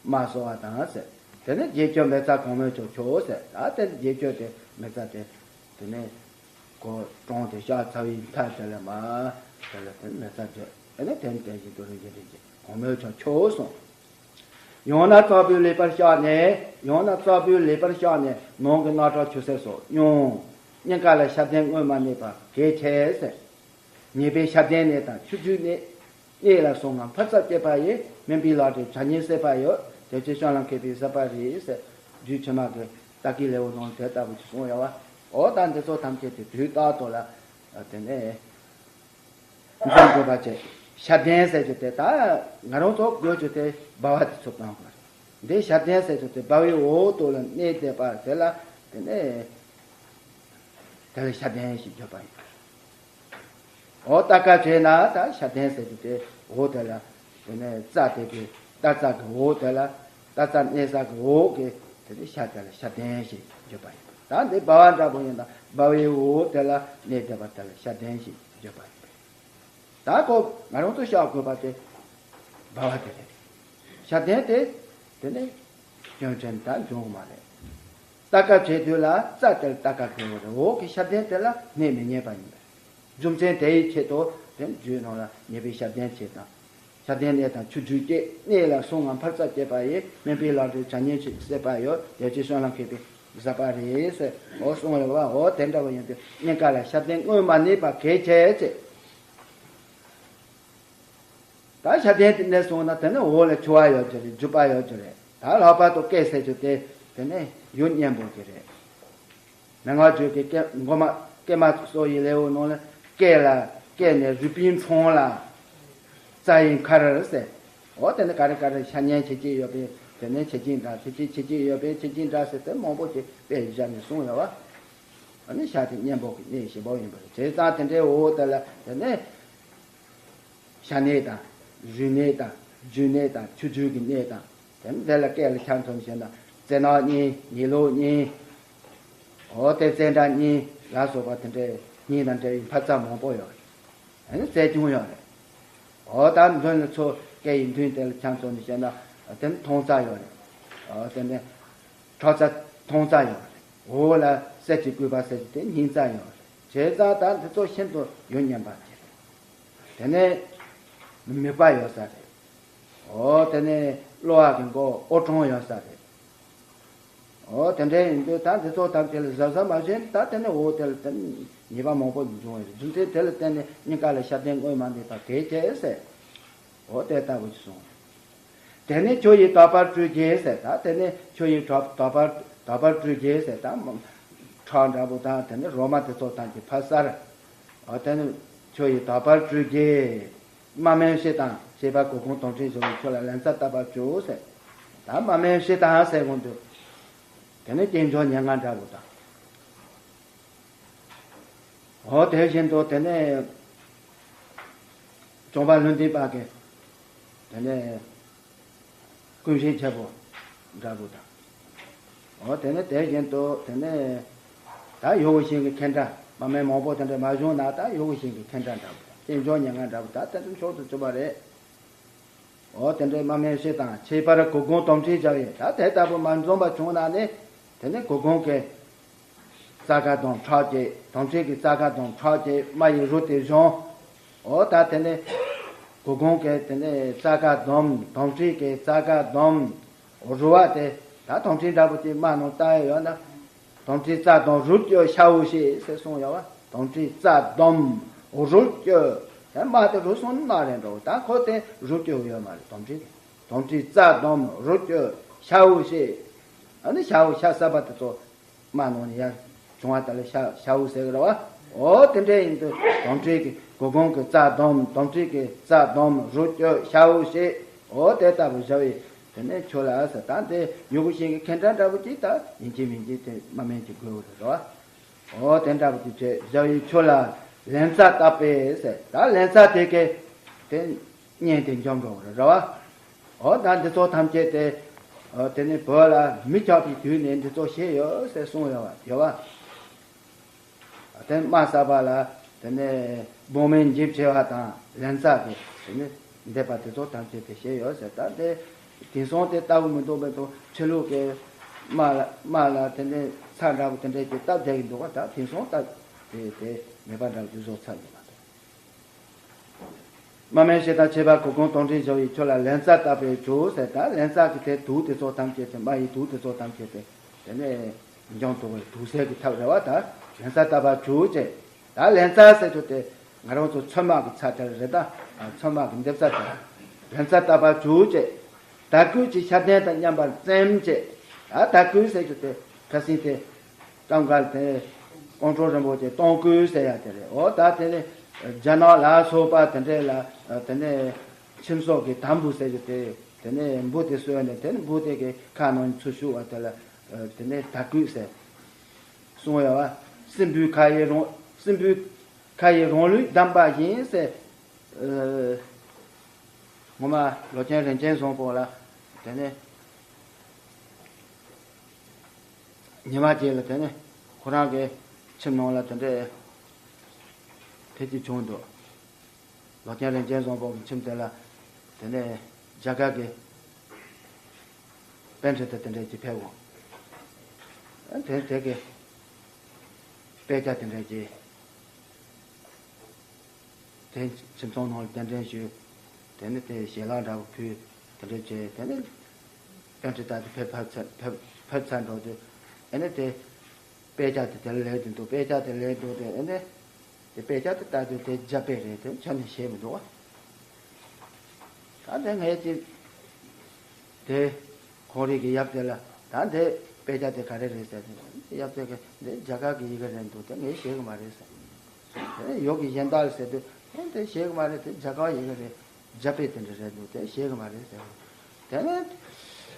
དམག་གསོ་བ་དང་ཟེར། དེ་ནས་བརྗེད་སྤྱོད་མི་རྩ་གང་མོས་ཀྱང་ཆོག་ཟེར། ད་དེ་བརྗེད་སྤྱོད་དེ་མི་རྩ་དེ་དེ་ནས་ཁོ་གྲོངས་ཏེ་ཤ་ཚ་བའི་མཐའ་དེ་ལ་མ་དེ་ལ་དེ་མི་རྩ་བརྗོད། དེ་ནས་དེ་ནས་དེ་བཞིན་དུ་རིན་ཆེན་རིན་ཆེན་གང་མོས་ཀྱང་ཆོག་གསུངས། ཡང་ན་རྩ་བུའི་ལེགས་པར་བཤགས་ནས། ཡང་ན་རྩ་བུའི་ལེགས་པར་བཤགས་ནས་ནང་གི་རྣག་ཁྲག་ཆུ་སེར་སོགས་སྙོམས། སྙིང་ག་ལ་ཤ་དན་དངོས་མ་གནས་པ་གལ་ཆེ་ཟེར། ཉེས་པའི་ཤ་དན་ནད་དང་ཆུ་སྦྲུལ་ནད། གནད་ལ་སོང་ངམ་འཕར་རྩ་བཅད་པ་ཡི། སྨན་པའི་ལག་འབྲས་བྱ་ཉེས་སེལ་བ་ཡོད། དེ་ཕྱིར་བཤང་ལ་མཁས་པས་གཟབ་པར་རིགས་ཟེར། རྒྱུད་ཕྱི་མ་གི་ལྟ་སྐུལ་ལེའུ་ནང་དེ་ལྟ་བུ་ཅིག་གསུངས་ཡོད་པ། འོ་ད་འདི་ཚོ་ཐམས་ཅད་དེ་དུས་རྟག་ཏུ་ལ་དེ་ནས་འཛོམས་དགོས་པ་བྱས། ཤ་དན་ཟེར་རྒྱུ་དེ་ད་ང་རང་ཚོ་དགོས་རྒྱུ་དེ་སྦ་བ་དེ་ཚོ་གཏོང་དགོས་རེད། འདི་ཤ་དན་ཟེར་རྒྱུ་དེ་སྦ་བའི་འོག་ཏུ་ལ་གནས་བསྡད་པ་དེ་ལ་དེ་ནས་དེ་ལ་ཤ་དན་ཞེས་བརྗོད་པ་ཡིན། འོ་རྟ་ཁ་བྱས་ན་ད་ཤ་དན་ཟེར་རྒྱུ་དེ་འོག་དེ་ལ་དེ་ནས་རྩ་དེ་གི་རྟ་རྩ་གི་འོག་དེ་ལ་རྟ་རྩ་གནས་ས་གི་འོག་གི་དེ་ནས་ཤ་དེ་ལ་ཤ་དན་ཞེས་བརྗོད་པ་ཡིན། ད་འདི་སྦ་བ་འདྲ་པོ་ཡིན་ན་སྦ་བའི་འོག་དེ་ལ་གནས་བསྡད་པ་དེ་ལ་ཤ་དན་ཞེས་བརྗོད་པ་ཡིན། ད་ཁོ་ང་རང་ཚོ་བཤགས་དགོས་པ་དེ་སྦ་བ་དེ་རེད། ཤ་དན་དེ་དེ་ནས་སྐྱོན་ཅན་ད་འབྱུང་གི་མ་རེད། རྟ་ཁ་བྱེད་དུས་ལ་རྩ་དེར་རྟ་ཁ་བྱེད་པ་རེད། འོག་གི་ཤ་དན་དེ་ལ་གནས་མི་ཉན་པ་ཡིན་པ་རེད། རྒྱུ་མཚན་དེའི་ཆེད་དུ་དེ་རྒྱུད་ནང་ལ་ཉེས་པའི་ཤ་དན་བྱེད་དང་། ཤ་དན་ནད་དང་ཆུ་སྦྲུལ་སྐྱེད། གནད་ལ་སོང་ངམ་འཕར་རྩ་བཅད་པ་ཡི། སྨན་པའི་ལག་འབྲས་བྱ་ཉེས་སེལ་བ་ཡོད། དེ་ཕྱིར་བཤང་ལ་མཁས་པས་གཟབ་པར་རིགས་ཟེར། འོ་གསུངས་ཡོད་པ། འོ་དེ་འདྲ་བ་ཡིན་དུས་སྙིང་ག་ལ་ཤ་དན་དངོས་མ་གནས་པ་གལ་ཆེ་ཆེ། ད་ཤ་དན་དེ་གནས་སོང་ན་དེ་ནས་འོག་ལ་ཆུ་བ་ཡོད་ཀྱི་རེད། རྒྱུ་བ་ཡོད་ཀྱི་རེད། ད་ལྷག་པར་དུ་སྐེ་ཟེར་རྒྱུ་དེ་དེ་ནས་ཡུལ་གཉན་པོ་ཅིག་རེད། མན་ངག་བརྗོད་ཀྱི་སྐེ་མགོ་མ་སྐེ་མ་གསོ་ཡི་ལེའུ་ནང་ལ་སྐེ་ལ་སྐེ་ནས་རུས་པའི་འཕྲང་ལ་རྩ་ཡི་མཁར་ཟེར། འོ་དེ་ནས་ག་རེ་ག་རེ་ཤ་ཉེན་བྱེད་ཀྱི་ཡོད་པས་དེ་ནས་ཆེ་ཆིངས་འདྲ། དེ་ཅི་བྱེད་ཀྱི་ཡོད་པས་ཆེ་ཆིངས་འདྲ་ཟེར་དེ་མང་པོ་ཅིག་དཔེ་བཞག་ནས་གསུངས་ཡོད་པ། ཨ་ནི་ཤ་དེ་གཉན་པོ་གི་གནས་ཞིམ་པོ་ཡིན་པ་རེད། བྱས་ཙང་དེ་འདྲའི་འོག་དེ་ལ་དེ་ནས་ཤ་ནད་དང་རུས་ནད་དང་རྒྱུ་ནད་དང་ཆུ་སྦྲུལ་གྱི་ནད་དང་། དེ་ནས་དེ་ལ་སྐེ་ལ་ཆ་མཚོན་བྱས་ན་རྩེ་ནག་གཉན། ཉི་ལོག་གཉན། འོ་དེ་ཙན་དྲག་གཉན་ལ་སོགས་པ་དེ་འདྲའི་གཉན་དང་འབྲེལ་བའི་འཕར་རྩ་མང་པོ་ཡོད་རེད། ཨ་ནི་རྩེ་ལྗོངས་ཡོད་རེད། འོ་ད་མདུན་ལ་མཚོ་སྐེ་ཡི་མདུན་དེ་ལ་ཆ་མཚོན་ནས་བཤད་ན་དེ་ནི་མཐོང་རྩ་ཡོད་རེད། འོ་དེ་ནས་ཁྲག་རྩ་མཐོང་རྩ་ཡོད་རེད། འོག་ལ་གསེར་གྱི་སྐུད་པ་ཟེར་གྱི་དེ་སྙིང་རྩ་ཡོད་རེད། བྱས་ཙང་ད་འདི་ཚོ་ཤིན་ཏུ་ཡུལ་གཉན་པ་ཅིག་རེད། དེ་ནས་མིད་པ་ཡོད་ས་རེད། འོ་དེ་ནས་གློ་བ་གི་མགོ་ཨོ་ཀྲོང་ཡོད་ས་རེད། འོ་དེ་འདྲ་ཡིན་དུས་ད་འདི་ཚོ་ཐམས་ཅད་ལ་གཟབ་གཟབ་མ་བྱས་ན་ད་དེ་ནས་འོ་དེ་ལ་དེ་ནས་ཉེས་པ་མང་པོ་འབྱུང་བ་རེད། རྒྱུ་མཚན་དེ་ལ་བརྟེན་ནས་སྙིང་ག་ལ་ཤ་དན་དངོས་མ་གནས་པ་གལ་ཆེ་ཟེར། འོ་དེ་ལྟ་བུ་ཞིག་གསུངས། དེ་ནས་ཆུ་ཡི་དག་པར་བཀྲུས་རྗེས་ཟེར། ད་དེ་ནས་ཆུ་ཡི་དག་དག་པར་དག་པར་བཀྲུས་རྗེས་ཟེར། ད་ཁྲག་འདྲ་པོ་དང་དེ་ནས་རོ་མ་དེ་ཚོ་ཐམས་ཅད་ཕར་བསལ། འོ་དེ་ནས་ཆུ་ཡི་དག་པར་བཀྲུས་རྗེས། དམག་སྨན་བཞི་དང་བྱེད་པ་གུར་གུམ་དོམ་མཁྲིས་བྱ་བའི་ཆུ་ལ་ལན་ཚྭ་བཏབ་པར་བྱོས་ཟེར། ད་དམག་སྨན་བཞི་དང་ཟེར་གོང་དུ། དེ་ནས་གཅིན་སྐྱོང་ཉེར་ལྔ་འདྲ་པོ་དང་། འོ་དེ་བཞིན་དུ་དེ་ནས་གཅོང་པ་ལྷུན་སྡིངས་པ་གི་དེ་ནས་ཀུན་གཞི་ཆེན་པོ་འདྲ་པོ་དང་། འོ་དེ་ནས་དེ་བཞིན་དུ་དེ་ནས་ད་ཡུ་གུ་ཤིང་གི་ཁེན་ཏྲ་མ་སྨན་མང་པོ་དེ་འདྲ་མ་བྱུང་ན་ད་ཡུ་གུ་ཤིང་གི་ཁེན་ཏྲ་འདྲ་པོ་དང་གཅིན་སྐྱོང་ཉེར་ལྔ་འདྲ་པོ་ད་དེ་ཚོ་མཆོག་ཏུ་གྱུར་པ་རེད། འོ་དེ་འདྲའི་དམག་སྨན་བཞི་དང་ཁྱད་པར་གུར་གུམ་དོམ་མཁྲིས་བྱ་བའི་ད་དེ་ལྟ་བུ་མ་འཛོམས་པ་བྱུང་ན་ནི་དེ་ནི་གུར་གུམ་གྱི་ རྩྭ་ཁ་བསྡམས་ཁྲག་སྐྱེས། དོམ་ཁྲིའི་རྩྭ་ཁ་བསྡམས་ཁྲག་སྐྱེས། རྨ་ཡི་རུ་དེ་བཞོན། འོ་ད་དེ་ནས་གུར་གུམ་གྱི་དེ་ནས་རྩྭ་ཁ་བསྡམས། དོམ་ཁྲིའི་རྩྭ་ཁ་བསྡམས། རུ་བ་དེ་ད་དོམ་ཁྲི་འདྲ་པོ་དེ་རྨ་ནང་བཏགས་ཡོད་ན། དོམ་ཁྲིའི་རྩྭ་བསྡམས་རུལ་སྐྱོད་ཤ་འུ་ཤེས་ཟེར་གསུངས་ཡོད་པ། དོམ་ཁྲིའི་རྩྭ་བསྡམས་རུལ་སྐྱོད། ཡང་རྨ་དེ་རུལ་སོང་ན་རེད་འགྲོ། ད་ཁོ་དེ་རུལ་སྐྱོད་ཡོད་མ་རེད། དོམ་ཁྲི་དོམ་ཁྲིའི་རྩྭ་བསྡམས་རུལ་སྐྱོད་ཤ་འུ་ཤེས། ཨ་ནི་ཤ་འུ་ཤ་གསར་པ་དེ་ཚོ་རྨ་ནང་ནས་ཡར་བྱུང་བ་དེ་ལ་ཤ་ཤ་འུ་ཟེར་གི་རེད་པ། འོ་དེ་འདྲ་ཡིན་དུས་དོམ་ཁྲིའི་གུར་གུམ་གྱི་རྩྭ་བསྡམས། དོམ་ཁྲིའི་རྩྭ་བསྡམས་རུལ་སྐྱོད་ཤ་འུ་ཤེས། འོ་དེ་ལྟ་བུ་བཞག་ཡི། དེ་ནས་ཁྱོད་ལ་ཟེར། ད་དེ་ཡུལ་གོ་ཤེས་ཀྱི་མཁན་སྤྲང་འདྲ་པོ་ཅིག་ད་ཡིན་གཅིག་མིན་གཅིག་དེ་རྨ་སྨན་ཅིག་དགོས་པ་རེད་པ། འོ་དེ་འདྲ་པོ་ཅིག་བྱས་བཞག་ཡི། ཁྱོད་ལ་ལན་ཚྭ་བཏབ་པས་ཟེར། ད་ལན་ཚྭ་དེ་གས་དེ་གཉན་དེ་འཇོམས་འགྲོ་བ་རེད་པ། འོ་ད་འདི་ཚོ་ཐམས་ཅད་དེ་དེ་ནས་བོད་ལ་མི་ཆགས་པའི་དུས་ནས་འདི་ཚོ་བཤད་ཡོད་ཟེར་གསུངས་ཡོད་པ་ཡོད་པ། དེ་རྨ་གསར་པ་ལ་དེ་ནས་སྦང་མའི་འཇིབ་ཆེ་བ་དང་ལན་ཚྭ་གི་དེ་ནས་འདེབས་པ་དེ་ཚོ་ཐམས་ཅད་དེ་བཤད་ཡོད་ཟེར། ད་དེ་དེང་སང་དེ་ལྟ་བུ་མི་འདུག་མི་འདུག་ཕྱི་ལུགས་ཀྱི་རྨ་ལ་རྨ་ལ་དེ་ནས་ཚྭ་འདྲ་པོ་དེ་འདྲས་ཀྱི་བཏབ་བསྡད་ཀྱི་འདུག་པ། ད་དེང་སང་ད་དེ་དེ་མེད་པ་འདྲ་པོ་དེ་བཟོ་ཚར་ཡོད་མ་གཏོགས། རྨ་སྨན་ཞེ་དྲག་ཆེ་བ་གུར་གུམ་དོམ་ཁྲི་བཞོ་ཡིས། ཁྱོད་ལ་ལན་ཚྭ་བཏབ་པས་བྱུག་ཟེར། ད་ལན་ཚྭ་གི་དེ་དུག་དེ་ཚོ་ཐམས་ཅད་དེ་རྨ་ཡི་དུག་དེ་ཚོ་ཐམས་ཅད་དེ་དེ་ནས་འཇོམས་ཐུབ་པའི་དུག་སེལ་གྱི་ཐབས་རེད་པ། ད་ལན་ཚྭ་བཏབ་པ་བྱུག་ཅེས། ད་ལན་ཚྭ་ཟེར་རྒྱུ་དེ་ང་རང་ཚོ་ཚོད་མ་གི་ཚྭ་དེ་རེད། ད་ཚོད་མ་གི་འདེབས་ཚྭ་དེ་ལན་ཚྭ་བཏབ་པ་བྱུག་ཅེས། དར་སྐུད་ཀྱི་ཤ་གདན་དང་མཉམ་པར་བཙེམ་ཅེས། ད་དར་སྐུད་ཟེར་རྒྱུ་དེ་ཁ་སང་དེ་སྐབས་འགར་དེ་ཀོང་སྤྲུལ་རིན་པོ་ཆེ་སྟོང་སྐུད་ཟེར་ཡ་དེ་རེད། འོ་ད་དེ་ནི་རྒྱ་ནག་ལ་སོགས་པ་དེ་འདྲས་ལ་དེ་ནས་ཁྱིམ་སོགས་ཀྱི་དམ་བུ་ཟེར་རྒྱུ་དེ་དེ་ནས་འབུ་དེ་གསོས་ནས་དེ་ནས་འབུ་དེ་གི་ཁ་ནང་ཚུར་ཞུགས་པ་དེ་ལ་དེ་ནས་དར་སྐུད་ཟེར་གསུངས་ཡོད་པ། སྲིན་བུའི་ཁ་ཡི་རང་སྲིན་བུའི་ཁ་ཡི་རང་ལུས་བསྡམས་པ་བཞིན་ཟེར། ངོ་མ་ལོ་ཆེན་རིན་ཆེན་བཟང་པོ་ལ་དེ་ནས་ཉི་མ་གཅིག་ལ་དེ་ནས་ཁོ་རང་གི་ཁྱིམ་ནང་ལ་དེ་འདྲའི་དེ་ཅིག་བྱུང་འདུག་ལོ་ཆེན་རིན་ཆེན་བཟང་པོ་གི་ཁྱིམ་དེ་ལ་དེ་ནས་རྒྱ་གར་གྱི་པཎྜི་ཏ་དེ་འདྲ་ཅིག་ཕེབས་འོང་། དེ་དེ་གི་དཔེ་ཆ་དེ་འདྲ་ཅིག་དེ་ཁྱིམ་ཚང་ནང་ལ་གདན་འདྲེན་ཞུས། དེ་ནས་དེ་ཞལ་ལག་འདྲ་པོ་ཕུལ། དེ་འདྲ་བྱས། དེ་ནས་པཎྜི་ཏ་དེ་ཕེབས་ཕེབས་ཚར་ཕེབས་ཕེབས་ཚར་འགྲོ་དུས། ཨ་ནི་དེ་དཔེ་ཆ་དེ་དེ་ལ་ལེན་དུ་འདུག་དཔེ་ཆ་དེ་ལེན་འདུག་དེ་ཨ་ནི་དེ་དཔེ་ཆ་དེ་ལྟ་དུས་དེ་རྒྱ་དཔེ་རེད། དེ་ཁྱོན་ནས་ཤེས་མི་འདུག་བ། ད་དེ་ངས་ཅི་དེ་ཁོང་རིགས་ཀྱི་ཡབ་དེ་ལ། ད་དེ་དཔེ་ཆ་དེ་ག་རེ་རེད་ཟེར་དུས། ཡབ་དེ་གི་འདི་རྒྱ་གར་གྱི་ཡི་གེ་རེད་འདུག་དེ་ངས་ཤེས་གི་མ་རེད་ཟེར། དེ་ནས་ཡོ་གི་གཞན་དག་ལ་ཟེར་དུས། ཨེ་དེ་ཤེས་གི་མ་རེད། དེ་རྒྱ་གར་ཡི་གེ་རེད། རྒྱ་དཔེ་དེ་འདྲ་རེད་འདུག་དེ་ཤེས་གི་མ་རེད་ཟེར། དེ་ནས་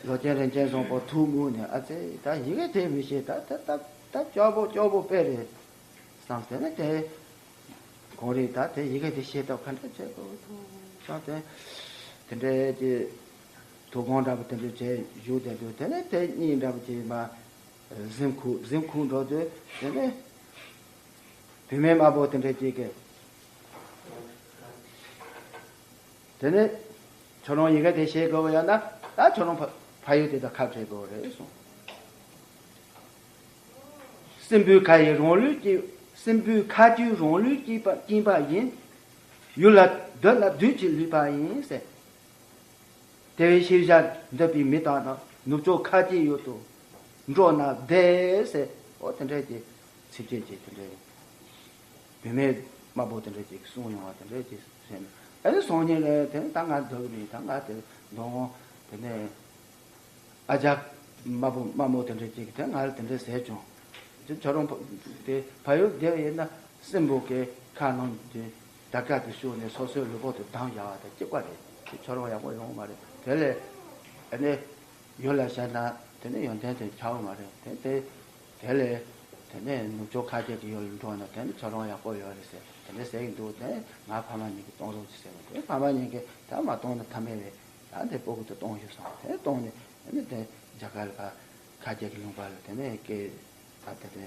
ལོ་ཆེན་རིན་ཆེན་བཟང་པོ་ཐུགས་མོས་ནས། ཨ་ཙི། ད་ཡི་གེ་དེ་མི་ཤེས། ད་ད་ད་ད་སྐྱོ་པོ་སྐྱོ་པོ་དཔེ་རེད་བསམ། དེ་ནས་དེ་ཁོང་རིགས་ད་དེ་ཡི་གེ་དེ་ཤེས་ཐབས་ག་འདྲ་བྱེད་དགོས་བསམ། དེ་དེ་འདྲའི་གི་དོ་དགོང་འདྲ་པོ་དེ་འདྲ་བྱས་བཞུགས་བསྡད་དུས། དེ་ནས་དེ་གཉིད་འདྲ་པོ་ཅིག་མ་གཟིམ་ཁུག་གཟིམ་ཁུག་འགྲོ་དུས། དེ་ནས་བུད་མེད་དམར་པོ་དེ་འདྲ་ཅིག་གིས། དེ་ནས་ཁྱོད་རང་ཡི་གེ་དེ་ཤེས་དགོས་པ་ཡོད་ན། ད་ཁྱོད་རང་ཕ་ཕ་ཡུལ་དེ་དང་ཁ་བྲལ་དགོས་རེད་གསུངས། སྲིན་པོའི་ཁ་ཡི་རང་ལུས་སྐྱེས། སྲིན་པོའི་ཁ་རྒྱུད་རང་ལུས་སྐྱེས་པ་སྐྱེས་པ་ཡིན། ཡུལ་ལ་སྡོད་ན་བདུད་ཀྱིས་བསླུས་པ་ཡིན་ཟེར། དེ་བས་ཤེས་བྱ་འདོད་པའི་མི་དག་ན། ནུབ་ཕྱོགས་ཁ་སྐྱེས་ཡུལ་དུ་འགྲོ་ན་བདེ་ཟེར། འོ་དེ་འདྲས་ཀྱི་ཚིགས་བཅད་ཅིག་དེ་འདྲས། བུད་མེད་དམར་པོ་དེ་འདྲས་ཅིག་གསུངས་ཡོང་བ་དེ་འདྲས་ཅིག་བྱས་ནས། ཨ་ནི་སང་ཉིན་ལ་དེ་ནས་ད་ང་སྡོད་ཀྱི་མིན། ད་ང་དེ་འདོན་དེ་ནས་ཨ་ཅག་དམར་པོ་དམར་མོ་དེ་འདྲས་ཅིག་དེ་ང་ལ་དེ་འདྲས་ཟེར་བྱུང་། དེ་ཁྱོད་རང་དེ་ཕ་ཡུལ་བསྡད་ཡིན་ན། སྲིན་པོ་གི་ཁ་ནང་དེ་དར་དཀར་དེ་ཤོར་ནས་སོ་སོའི་ལུས་པོ་དེ་བསྡམས་བཞག་པ་དང་གཅིག་པ་རེད། དེ་ཁྱོད་རང་ཡག་པོ་ཡོང་གི་མ་རེད། དེ་ལས་ཨ་ནི་ཡུལ་ལ་བཞག་ན་དེ་ནི་ཡོན་ཏན་དེ་ཆགས་ཀྱི་མ་རེད། དེ་དེ་དེ་ལས་དེ་ནས་ནུབ་ཕྱོགས་ཁ་སྐྱེས་ཀྱི་ཡུལ་ལ་འགྲོ་ན་དེ་ནི་ཁྱོད་རང་ཡག་པོ་ཡོད་རེད་ཟེར། དེ་འདྲ་ཟེར་གྱི་འདུག་དེ་ང་ཕ་མ་གཉིས་ཀྱིས་གཏོང་རོགས་གྱིས་ཟེར་བ་དེ། ཕ་མ་གཉིས་ཀྱིས་ད་མ་གཏོང་ན་ཐབས་མེད་རེད། ད་དེ་སྤུ་གུ་དེ་གཏོང་ཤོག་བསམ། དེ་གཏོང་ནས་དེ་ནི་དེ་རྒྱ་གར་ལ་ཕར་ཁ་སྐྱེས་ཀྱི་ལུང་པ་ལ་དེ་ནས་སྐྱེས། ད་དེ་དེ་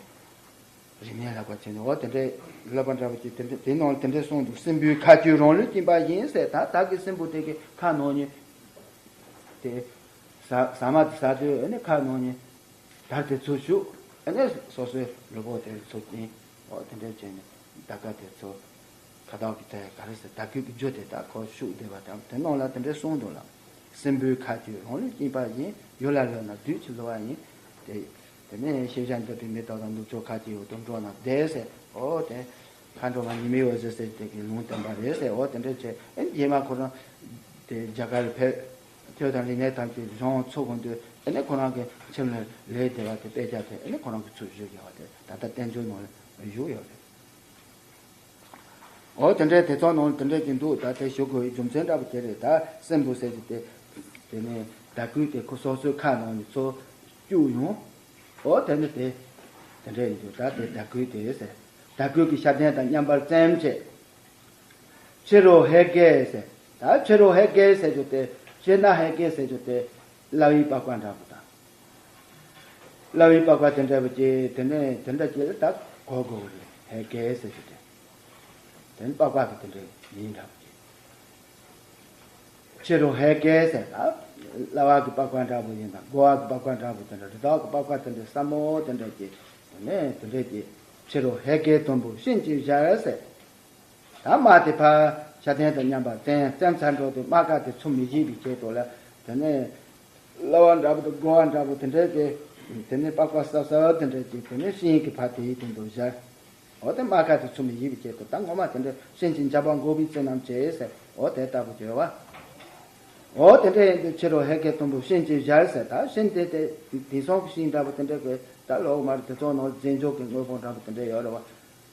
རིག་གནས་བསླབ་པ་བྱས་ནས། འོ་དེ་འདྲའི་བསླབ་པ་འདྲ་པོ་ཅིག་དེ་འདྲ་དེ་ནང་དེ་འདྲ་གསུངས་འདུག་སྲིན་པོའི་ཁ་རྒྱུད་རང་ལུས་སྐྱེས་པ་ཡིན་ཟེར། ད་བདག་གི་སྲིན་པོ་དེ་གི་ཁ་ནང་ནས་དེ་ཟ་ཟ་མ་དེ་ཟ་དུས་ཨ་ནི་ཁ་ནང་ནས་དར་དེ་ཚུར་ཞུགས། ཨ་ནི་སོ་སོའི་ལུས་པོ་དེ་ཚོ་ནི་འོ་དེ་འདྲ་བྱས་ནས་ད་ག་དེ་ཚོ་ཁ་བཏགས་ཀྱི་དེ་ག་རེ་ཟེར་ད་གུས་ཀྱི་རྒྱུ་དེ་ད་ཁོ་ཤུགས་བསྡད་པ་དང་དེ་ནང་ལ་དེ་འདྲ་གསུངས་འདུག་ལ། སྲིན་པོའི་ཁ་ཆུས་རང་ལུས་སྐྱེས་པ་བཞིན། ཡུལ་ལ་ལྷོད་ན་བདུད་ཀྱིས་བསླུ་བ་ཡིན། དེ་དེ་ནས་ཤེས་བྱ་འདོད་པའི་མི་དག་དང་། ནུབ་ཕྱོགས་ཁ་ཆུའི་འོག་ཏུ་འགྲོ་རྣམས་བདེ་ཟེར། འོ་དེ་མཁའ་འགྲོ་མ་ཉི་མའི་འོད་ཟེར་ཟེར་དེ་གི་ལུང་བསྟན་པ་རེད་ཟེར། འོ་དེ་འདྲ་བྱས་ཨེ་རྗེས་མ་ཁོ་རང་དེ་རྒྱ་གར་ཕེབས། ཆོས་དང་རིག་གནས་ཐམས་ཅད་སྦྱོང་ཚུགས་གོང་དུ་ཨེ་ནི་ཁོ་རང་གི་ཁྱིམ་ལ་ལས་དེ་བ་དེ་དཔེ་ཆ་དེ་ཨེ་ནི་ཁོ་རང་གི་ཚུར་བཞུགས་ཡོད་པ་དེ་ད་ལྟ་བསྟན་འགྱུར་ནང་ལ་བཞུགས་ཡོད་རེད། འོ་དེ་འདྲའི་དེ་ཚོ་ནང་དེ་འདྲའི་གི་འདུག་ད་དེ་ཞུ་དགོས་པའི་རྒྱུ་མཚན་འདྲ་པོ་དེ་རེད། ད་སྲིན་པོ་ཟེར་གྱི་དེ་དེ་ནས་ད་གུས་དེ་ཁོ་སོ་སོའི་ཁ་ནང་ནས་ཚུར་བཅུག་ཡོང་། འོ་དེ་ནི་དེ་དེ་འདྲ་ཡིན་དུས་ད་དེ་ད་གུས་དེ་ཟེར། ད་གུས་ཀྱི་ཤ་དན་དང་མཉམ་པར་བཙེམས་བྱས། ཕྱི་རོལ་ཧེ་གེ་ཟེར། ད་ཕྱི་རོལ་ཧེ་གེ་ཟེར་རྒྱུ་དེ་ཕྱི་ན་ཧེ་གེ་ཟེར་རྒྱུ་དེ་བསླབ་པའི་པགས་པ་འདྲ་པོ་དང་། བསླབ་པའི་པགས་པ་དེ་འདྲ་པོ་ཅིག་དེ་ནས་དེ་འདྲ་ཅིག་ལ་ད་གོ་དགོས་རེད། ཧེ་གེ་ཟེར་རྒྱུ་དེ། དེ་ནི་པགས་པ་གི་དེ་འདྲ་ཡིན་འདྲ་པོ་ཅིག་ཕྱི་རོལ་ཧེ་གེ་ཟེར་ད་བསླབ་པ་གི་པགས་པ་འདྲ་པོ་ཡིན་དང་རྒོལ་བ་གི་པགས་པ་འདྲ་པོ་དེ་འདྲ་རི་དྭགས་གི་པགས་པ་དེ་འདྲ་སྲབ་མོ་དེ་འདྲ་ཅིག་དེ་ནས་དེ་འདྲ་ཅིག་ཕྱི་རོལ་ཧེ་གེ་དུམ་བུ་བྱིན་གྱིས་བཞར་ཟེར། ད་རྨ་དེ་ཕར་ཤ་དན་དང་མཉམ་པར་བཙེམས། བཙེམས་ཚར་འགྲོ་དུས་རྨ་ཁ་དེ་ཚུར་མི་བཞེས་པའི་ཆེད་དུ་ལ། དེ་ནས་བསླབ་པ་འདྲ་པོ་དང་རྒོལ་བ་འདྲ་པོ་དེ་འདྲའི་དེ། དེ་ནས་པགས་པ་སྲབ་སྲབ་དེ་འདྲའི་དེ། དེ་ནས་ཤིང་གི་ཕར་དེའི་སྟེང་དུ་བཞག་འོ་དེ་རྨ་ཁ་དེ་ཚུར་མི་བཞེས་པའི་ཆེད་དུ་ད་ངོ་མ་དེ་འདྲའི་བྱིན་གྱིས་བརྒྱ་པ་འགུགས་པའི་ཚུལ་རྣམས་བྱས་ཟེར། འོ་དེ་ལྟ་བུ་བྱས་པ། འོ་དེ་འདྲ་ཡིན་དུས་ཕྱི་རོལ་ཧེ་གེ་དུམ་བུ་བྱིན་གྱིས་བཞར་ཟེར། ད་ཤིང་དེ་དེ་དེང་སང་གི་ཤིང་འདྲ་པོ་དེ་འདྲ་གི་ད་ལོག་མ་རེད། དེ་ཚོ་ནང་རྫས་འགྱུར་གྱི་དངོས་པོ་འདྲ་པོ་དེ་འདྲ་ཡོད་རེད་བ།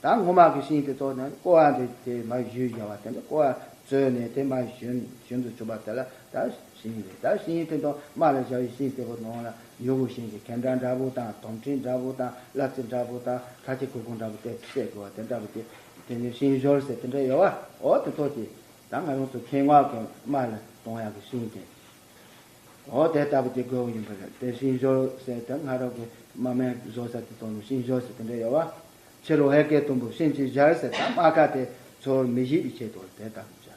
ད་སྔོན་མ་གི་ཤིང་དེ་ཚོ་ནི་ཀོ་བ་འདི་དེ་མར་བཞུས་བཞག་པ་དེ་ནི་ཀོ་བ་བཙོས་ནས་དེ་མར་ཞོན་ཞོན་དུ་བཅུག་པ་དེ་ལ་ད་ཤིང་རེད། ད་ཤིང་དེ་དང་རྨ་ལ་བཞག་པའི་ཤིང་དེ་གི་ནང་ལ་ཡུ་གུ་ཤིང་གི་གན་ཁྲག་འདྲ་པོ་དང་དོམ་མཁྲིས་འདྲ་པོ་དང་བླ་རྩི་འདྲ་པོ་དང་ཁ་ཆེ་གུར་གུམ་འདྲ་པོ་དེ་བསྲེག་དགོས་པ་དེ་འདྲ་པོ་དེ། དེ་ནི་ཤིང་ཞོར་ཟེར་དེ་འདྲ་ཡོད་བ། འོ་དེ་ཚོ་དེ་ད་ང་རང་ཚོ་མཁལ་མ་གི་རྨ་ལ་གཏོང་ཡག་གི་ཤིང་དེ། འོ་དེ་ལྟ་བུ་དེ་དགོས་པ་ཡིན་པ་རེད། དེ་ཤིང་ཞོར་ཟེར་དེ་ང་རང་གི་རྨ་མེད་བཟོ་ས་དེ་དང་ནི་ཤིང་ཞོར་ཟེར་དེ་འདྲ་ཡོད་བ། ཕྱི་རོལ་ཧེ་གེ་དུམ་བུ་བྱིན་གྱིས་བཞར་ཟེར་ད་རྨ་ཁ་དེ་ཚུར་མི་བཞེས་པའི་ཆེད་དུ་དེ་ལྟ་བུ་བྱ།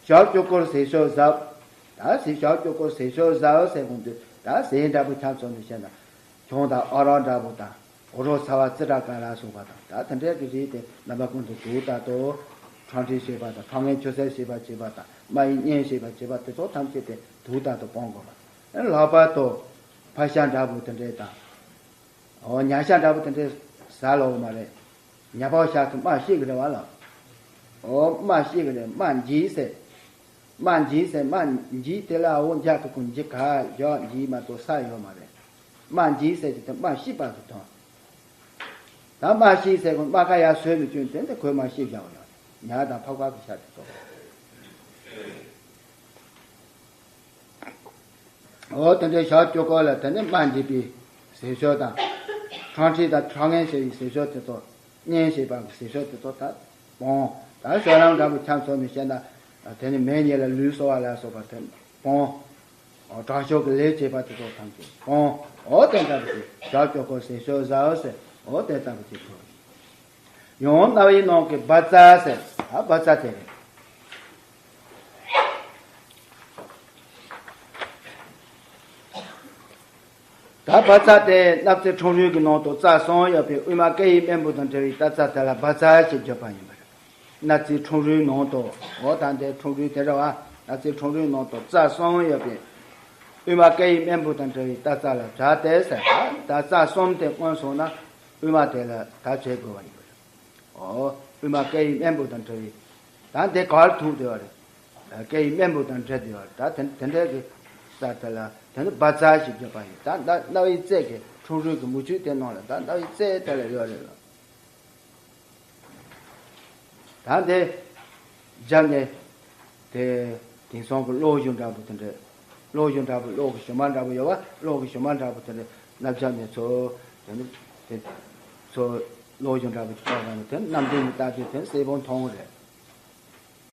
ཞབས་ཀྱུ་སྐོར་ཟས་སྤྱོད་གཟབ། ད་ཟས་ཞབས་ཀྱུ་སྐོར་ཟས་སྤྱོད་གཟབ་ཟེར་གོང་དུ་ད་ཟས་འདྲ་པོ་ཆ་མཚོན་ནས་བཤད་ན། གྱོང་དང་ཨ་རག་འདྲ་པོ་དང་། འོ་རོག་ཚ་བ་ཙི་དྲག་ག་ལ་སོགས་པ་དང་ད་དེ་འདྲའི་གི་རིགས་དེ་རྣམ་པ་ཀུན་ཏུ་དུག་ལྟར་དུ། ཁྲག་མཁྲིས་ཞེས་པ་དང་ཁྲག་ངན་ཆུ་སེར་ཞེས་པ་བྱེད་པ་དང་རྨ་ཡི་གཉན་ཞེས་པ་བྱེད་པ་དེ་ཚོ་ཐམས་ཅད་དེ་དུག་ལྟར་དུ་སྤང་དགོས་པ། ལྷག་པར་དུ་ཕག་ཤ་འདྲ་པོ་དེ་འདྲའི་དང་། འོ་ཉ་ཤ་འདྲ་པོ་དེ་འདྲའི་ཟ་ལོག་མ་རེད། ཉ་ཕག་ཤ་གི་རྨ་བཤིག་གི་རེད་བ་ལ། འོ་རྨ་བཤིག་གི་རེད། རྨ་འཇིག་ཟེར། རྨ་འཇིག་ཟེར་རྨ་འཇིག་དེ་ལ་འོ་འཇག་ཏུ་ཀུན་འཇིག་ག་ཡོག་འཇིག་མ་གཏོགས་ས་ཡོད་མ་རེད། རྨ་འཇིག་ཟེར་གྱི་དེ་རྨ་བཤིག་པ་གི་དོན། ད་རྨ་བཤིག་ཟེར་གོ་རྨ་ཁ་ཡར་བཟོས་མི་བཅུག་དེ་འདི་ཁོའི་རྨ་བཤིག་བཞག་ཡོད་རེད། ཉ་དང་ཕག་པ་གི་ཤ་དེ་ཚོ། འོ་དེ་འདྲའི་ཞབས་ཀྱུ་སྐོར་ལ་དེ་ནི་རྨ་འཇིག་པའི་ཟས་སྤྱོད་དང་། ཁྲག་མཁྲིས་དང་ཁྲག་ངན་ཞེས་པའི་ཟས་སྤྱོད་དེ་ཚོ། གཉན་ཞེས་པ་གི་ཟས་སྤྱོད་དེ་ཚོ་ད་སྤོང་། ད་སྤྱོད་ལམ་འདྲ་པོ་ཆ་མཚོན་ནས་བཤད་ན། དེ་ནི་མེ་ཉིད་ལ་ལུས་གསོ་བ་ལ་སོགས་པ་དེ་སྤོང་། དྲག་ཤུལ་གྱི་ལས་བྱེད་པ་དེ་ཚོ་ཐམས་ཅད་སྤོང་། འོ་དེ་འདྲ་པོ་ཞབས་ཀྱུ་སྐོར་ཟས་སྤྱོད་གཟབ་ཟེར། འོ་དེ་ལྟ་བུ་ཅིག་དགོས། ཡང་རྣ་བའི་ནང་གི་བཛྲ་ཟེར། ད་བཛྲ་དེ་རེད། ད་བཛྲ་དེ་སྣབས་རྩེ་ཁྲུང་རུས་ཀྱི་ནང་དུ་རྩ་གསུམ་ཡོད་པའི་དབུས་མ་སྐད་ཡིག་སྨན་བུ་དང་འབྲེལ་བའི་ད་རྩ་དེ་ལ་བཛྲ་ཞེས་བརྗོད་པ་ཡིན་པ་རེད། སྣབས་རྩེ་ཁྲུང་རུས་ནང་དུ། འོ་ད་འདི་ཁྲུང་རུས་དེ་རེད་བ། སྣབས་རྩེ་ཁྲུང་རུས་ནང་དུ་རྩ་གསུམ་ཡོད་པའི་དབུས་མ་སྐད་ཡིག་སྨན་བུ་དང་འབྲེལ་བའི་ད་རྩ་ལ་བཛྲ་དེ་ཟེར། ད་རྩ་གསུམ་དེ་མངོན་སོང་ན་དབུས་མ་དེ་ལ་ད་བྱེད་དགོས་པ་ཡིན་པ་རེད། འོ། དབུས་མ་སྐད་ཡིག་སྨན་བུ་དང་འབྲེལ་བའི། ད་འདི་གར་ཐུག་བསྡད་པ་རེད། སྐད་ཡིག་སྨན་བུ་དང་འབྲེལ་བསྡད་པ་རེད། ད་དེ་དེ་འདྲའི་གི་ས་དེ་ལ་དེ་ནི་བཛྲ་ཞེས་བརྗོད་པ་ཡིན། ད་ད་རྣ་བའི་རྩེ་གི་ཁྲུང་རུས་ཀྱི་མུ་ཁྱུད་དེ་ནང་ལ་ད་རྣ་བའི་རྩེ་དེ་ལ་ཡོད་རེད་ལ། ད་འདི་སྦྱར་ནས་དེ་དེང་སང་གི་གློག་བཞུ་འདྲ་པོ་དེ་འདྲ། གློག་བཞུ་འདྲ་པོ་གློག་གི་བཞུ་མ་འདྲ་པོ་ཡོད་པ། གློག་གི་བཞུ་མ་འདྲ་པོ་དེ་འདྲ་སྣ་སྦྱར་ནས་ཚུར་དེ་ནི་དེ་ཚུར། གློག་བཞུ་འདྲ་པོ་ཅིག་བཏགས་པ་ནི་དེ་རྣམ་འགྲེལ་ནས་བལྟས་དུས་དེ་གསལ་པོ་མཐོང་གི་རེད།